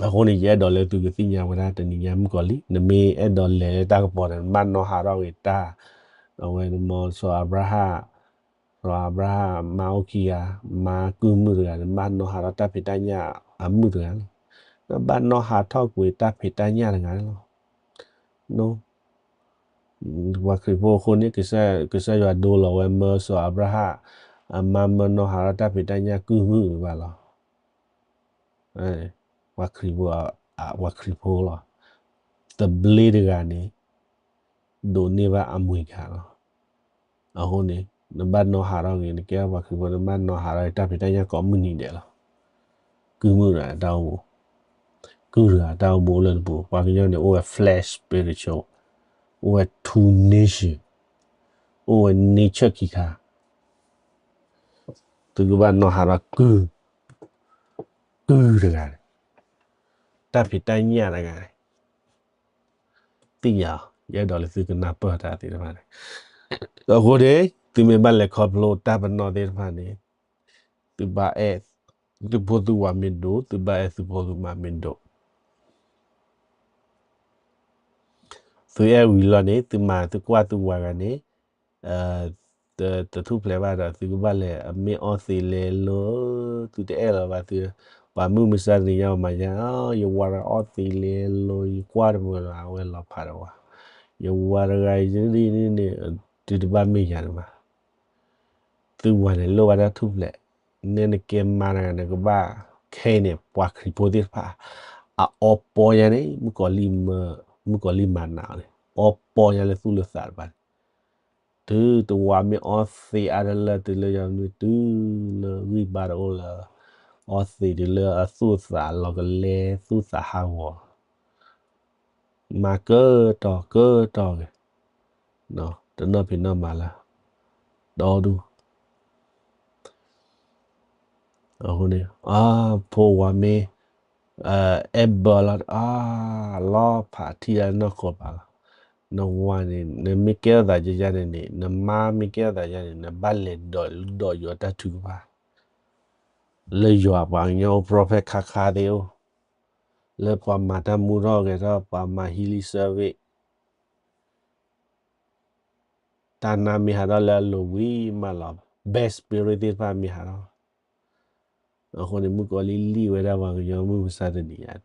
အဃိန့ၣ် ယအဲၣ်ဒိးလၢသုကသ့ၣ်ညါဝဲဒၣ်တနံၤညါမုၣ်ကီၤလံၢ်, နမ့ၢ်အဲၣ်ဒိးလဲၤလၢတၢ်ကပီၤဒီး နဘၣ်နီၣ်ဟးထီၣ်ဂ့ၤတၢ်, အဝဲနမ့ၢ်စီၤအၤဘြၤဟၣ်, စီၤအၤဘြၤဟၣ်မါအိၣ်ခံဂၤ, မါကုၢ်မုၣ်တဂၤန့ၣ် ဘၣ်နီၣ်ဟးထီၣ်တၢ်ဖံးတၢ်ညၣ်အမုၣ်တဂၤန့ၣ်, နဘၣ်နီၣ်ဟးထီၣ်ကွံာ်တၢ်ဖံးတၢ်ညၣ်တဂၤန့ၣ်လီၤ. ပှၤခရံာ်ဖိအဃိန့ၣ် ကစၢ်ယွၤဒိလီၤဝဲမၢစီၤအၤဘြၤဟၣ်, အမါမၢနီၣ်ဟးထီၣ်တၢ်ဖံးတၢ်ညၣ်ကုၢ်မုၣ်တဂၤလီၤ. ပှၤခရံာ်ဖိ, ပှၤခရံာ်ဖိလီၤ. သဘျ့တဂၤန့ၣ် ဒိးန့ၢ်ဘၣ်အမွေခံလီၤ. အဃိန့ၣ် နဘၣ်နီၣ်ဟးထီၣ်ဂ့ၤ နကဲပှၤခရံာ်ဖိ နဘၣ်နီၣ်ဟးထီၣ်ဂ့ၤ တၢ်ဖံးတၢ်ညၣ်ကိးမုၢ်နံၤဒဲးလီၤ. ကုၢ်မုၣ်တဂၤတၢ်အိၣ်မူ, ကုၢ်တဂၤတၢ်အိၣ်မူအိၣ်လၢနပူၤ, ပှၤကညီန့ၣ် အိၣ်ဝဲ flesh spiritual, အိၣ်ဝဲ two nature, အိၣ်ဝဲ nature ခံခါ. သုကဘၣ်နီၣ်ဟးထီၣ်ကုၢ်, ကုၢ်တဂၤန့ၣ်, တၢ်ဖံးတၢ်ညၣ်တဂၤန့ၣ်, သ့ၣ်ညါ, ယအဲၣ်ဒိးလၢသုကနၢ်ပၢၢ်တၢ်သ့ၣ်တဖၣ်န့ၣ်. အဃိန့ၣ် သုမ့ၢ်ဘၣ်လဲၤခီဖျိတၢ်ပနီၣ်သ့ၣ်တဖၣ်န့ၣ်, သုဘၣ်အဲၣ်သုဖိသုဝၤမ့ၢ်ဒိၣ်, သုဘၣ်အဲၣ်သုဖိသုမါမ့ၢ်ဒိၣ်. သုအဲၣ်ဝံၤလီၤန့ၣ် သုမၤသုကွၢ်သုဝၤဂၤန့ၣ်, တထူၣ်ဖျဲးဘၣ်ဒီး သုကဘၣ်လဲၤအမ့ၢ်အီသံးလဲၤလိၤ, သုတအဲၣ်လီၤဘၣ်သု, ပှၤမုၢ်မဆါတနံၤညါပမၤယါ, ယဝၤတဂၤအီသံးလဲၤလိၤ ယကွၢ်တမုာ်လၢၤ အဝဲလီၤဖးဒီးဝဲ, ယဝၤတဂၤန့ၣ် သုတဘၣ်မ့ၢ်ယၤန့ၣ်ဘၣ်. သုဝၤန့ၣ် လိၣ်ဘၣ်တၢ်ထူၣ်ဖျဲး, နဲနကဲမါတဂၤန့ၣ် ကဘၣ်ခဲအံၤန့ၣ် ပှၤခရံာ်ဖိသ့ၣ်တဖၣ် အအီပီညါန့ၣ် မုၣ်ကီၤလံၢ်မၤ, မုၣ်ကီၤလံၢ်မၤနးအီၤန့ၣ် အီပီညါလၢသူၣ်လၢသးတဖၣ်န့ၣ်, တုၤတဝၤမ့ၢ်အီသံးအါတလၢ တုၤလၢယွၤမနုၤ တုၤလၢဂံၢ်ဘါတအိၣ်လၢၤ, အီသံးတုၤလၢအသူၣ်အသးလီၤကလဲ သူၣ်သးဟးဂီၤ မၤကၢၢ်တီၤကၢၢ်တီၤဂ့ၤ, တနီၣ်ဖံးနီၣ်မၤလၢၤ, ဒီဒူၣ်, အဃိန့ၣ် အဖိဝၤမ့ၢ် အဲၣ်ဘၢလီၤ အါ လီၤဖးထံၣ်လၢနီၢ်ခိပာ်လီၤ. နဝၤန့ၣ် နမ့ၢ်ကဲထီၣ်သးယါယါန့ၣ်န့ၣ် နမါမ့ၢ်ကဲထီၣ်သးယါန့ၣ် နဘၣ်လဲၤဒိးဒိးယွၤတၢ်ထုကဖၣ် လၢယွၤပှၤကညီအိၣ် prophet ခါခါသ့ၣ်အိၣ်, လၢပှၤမၤတၢ်မူထီၣ်ဂဲၤထီၣ် ပှၤမၤ healing service တၢ်နါမ့ၢ်ဟးထီၣ်လၢအလိၤဝံၤမးလီၤ, bad spirit သ့ၣ်တဖၣ်မ့ၢ်ဟးထီၣ်, အဃိန့ၣ် မုၣ်ကီၤလံၢ်လံၢ်ဝဲဒၣ်ပှၤကညီမုၢ်မဆါတနံၤညါ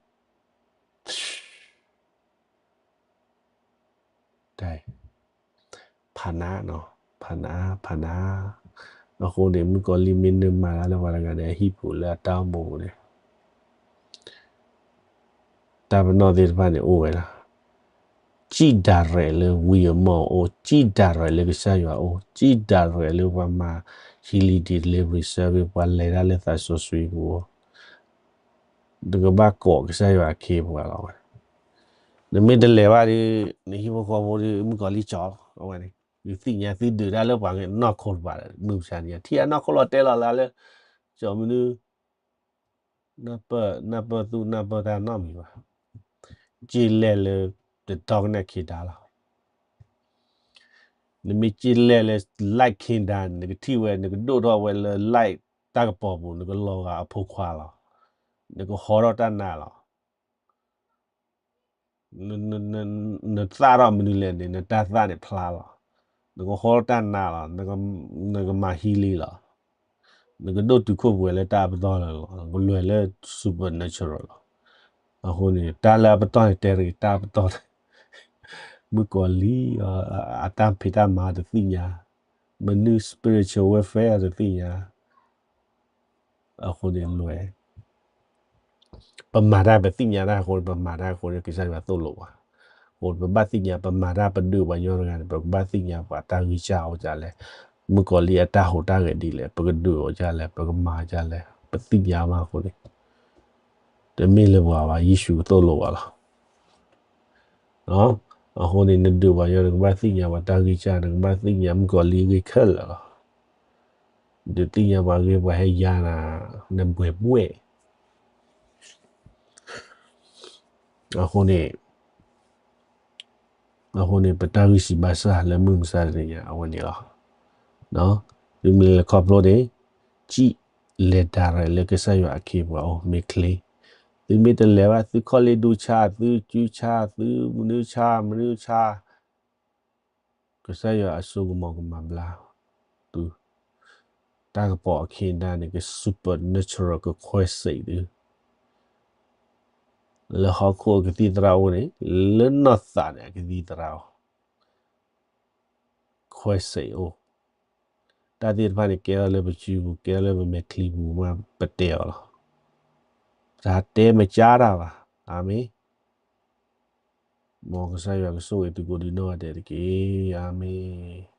ဖးနါ, ဖးနါ, ဖးနါ, အဃိန့ၣ် မုၣ်ကီၤလံၢ်မ့ၢ်နၢမၤတၢ်လၢပှၤတဂၤန့ၣ် အဟံၣ်ပူၤလၢအတၢ်အိၣ်မူပူၤန့ၣ် တၢ်ပနီၣ်သ့ၣ်တဖၣ်န့ၣ်အိၣ်ဝဲဒၣ်, စံၣ်ဒၣ်ရဲၣ်လၢဝံအမီၢ်အိၣ်, စံၣ်ဒၣ်ရဲၣ်လၢကစၢ်ယွၤအိၣ်, စံၣ်ဒၣ်ရဲၣ်လၢပှၤမၤ healing delivery service ပှၤလဲၤတၢ်လၢသးစီဆှံပူၤ, တကဘၣ်ကိးကစၢ်ယွၤအခ့အပှၤလီၤဝဲ, နမ့ၢ်တလဲၤဘၣ်ဒီး နဟံၣ်ဖိဃီဖိဒီး မုၣ်ကီၤလံၢ်ကၠီလီၤ အဝဲန့ၣ်, ယသ့ၣ်ညါသုဒုးတၢ်လၢပှၤကညီနီၢ်ခိတပၤဒီး မုၢ်မဆါန့ၣ် ထံၣ်အနီၢ်ခိလီၤတဲလီၤလၢလၢ ကၠီမနုၤ နၢ်ပၢၢ်သူၣ်နၢ်ပၢၢ်တၢ်နီတမံၤဘၣ်, ကၠ့လဲၢ်လၢ တတီကနဲၣ်ခ့ဒါလီၤ. နမ့ၢ်ကၠ့လဲၢ်လၢ light ခ့ဒါန့ၣ် နကထံၣ်ဝဲ နကဒိၣ်ထီၣ်ဝဲလၢ light တၢ်ကပီၤပူၤ နကလီၤဂာ်အဖိခွါလီၤ, နကဟီထီၣ်တၢ်နါလီၤ. န, န, န, နသၣ်ထီၣ်မနုၤလဲၣ်န့ၣ် နတၢ်သၣ်န့ၣ်ဖျါလီၤ. နကဟီထီၣ်တၢ်နါလီၤ. နက, နကမၤ healing လီၤ. နကဒိၣ်တုာ်ခိၣ်ပှဲၤလၢတၢ်အပတီၢ်လၢာ်လီၤ. နကလွဲၤလၢ supernatural လီၤ. အဃိန့ၣ် တၢ်လၢအပတီၢ်န့ၣ် တဲတဂ့ၤ တၢ်အပတီၢ်န့ၣ် မုၣ်ကီၤလံၢ် အတၢ်ဖံးတၢ်မၤတသ့ၣ်ညါ, မနုၤ spiritual warfare တသ့ၣ်ညါ, အဃိန့ၣ်လွဲၤ ပမၤတၢ်ပသ့ၣ်ညါတၢ်အဃိန့ၣ် ပမၤတၢ်အဃိန့ၣ် ကစၢ်ယွၤသိၣ်လိပှၤ, အဃိန့ၣ် ပဘၣ်သ့ၣ်ညါ ပမၤတၢ်ပဒုးပှၤညီတဂၤန့ၣ် ပကဘၣ်သ့ၣ်ညါပှၤတၢ်ဂံၢ်စၢ်အိၣ်ဒ်လဲၣ်, မုၣ်ကီၤလံၢ်အတၢ်ဟူးတၢ်ဂဲၤဒ်လဲၣ်, ပကဒုးအီၤဒ်လဲၣ်, ပကမၤဒ်လဲၣ်, ပသ့ၣ်ညါမးအဃိန့ၣ် တမ့ၢ်လၢပှၤဘၣ် ယ့ၣ်ၡူးကသိၣ်လိပှၤလီၤ. အဃိန့ၣ် နဒုးပှၤညီ နကဘၣ်သ့ၣ်ညါပှၤတၢ်ဂံၢ်စၢ်, နကဘၣ်သ့ၣ်ညါမုၣ်ကီၤလံၢ်အဂ့ၢ်ခဲလၢာ်လီၤ. ဒုးသ့ၣ်ညါပှၤဂ့ၢ် ပှၤဟဲယါနၤ နဘှဲးဘှဲး အဃိန့ၣ်, အဃိန့ၣ် ပတၢ်ဂံၢ်စၢ်ဘါစၢ်လၢမုၢ်မဆါတနံၤညါ အဝဲန့ၣ်လီၤ. သုမ့ၢ်လဲၤခီဖျိန့ၣ် ကံၣ်လဲၤဒၣ်ရဲၣ်လၢကစၢ်ယွၤအခ့အပှၤအိၣ် မ့ၢ်ချ့, သုမ့ၢ်တလဲၤဘၣ် သုခီၣ်လ့ၣ်ဒူဆါ, သုကုဆါ, သုမနုၤဆါ, မနုၤဆါ ကစၢ်ယွၤအစိကမီၤကမၤဘျါသု, တၢ်ကပီၤအခ့ဒၣ်န့ၣ် က supernatural ကခွဲးစဲးသု, လၢဟီၣ်ခိၣ်အကသံၣ်သရၣ်အိၣ်န့ၣ် လၢနီၢ်သးန့ၣ် အကသံၣ်သရၣ်အိၣ်, ခွဲးစဲးအိၣ်, တၢ်သ့ၣ်တဖၣ်န့ၣ် ကဲထီၣ်လၢပစုပူၤ ကဲထီၣ်လၢပမဲာ်ချံပူၤမး ပတဲအီၤလီၤ. တၢ်တဲမကၢတၢ်ဘၣ်. အၤမ့ၣ်. မ်ကစၢ်ယွၤကဆိၣ်ဂ့ၤသုကိးဒံနီၢ်ဂၤဒဲးတက့ၢ်. အၤမ့ၣ်.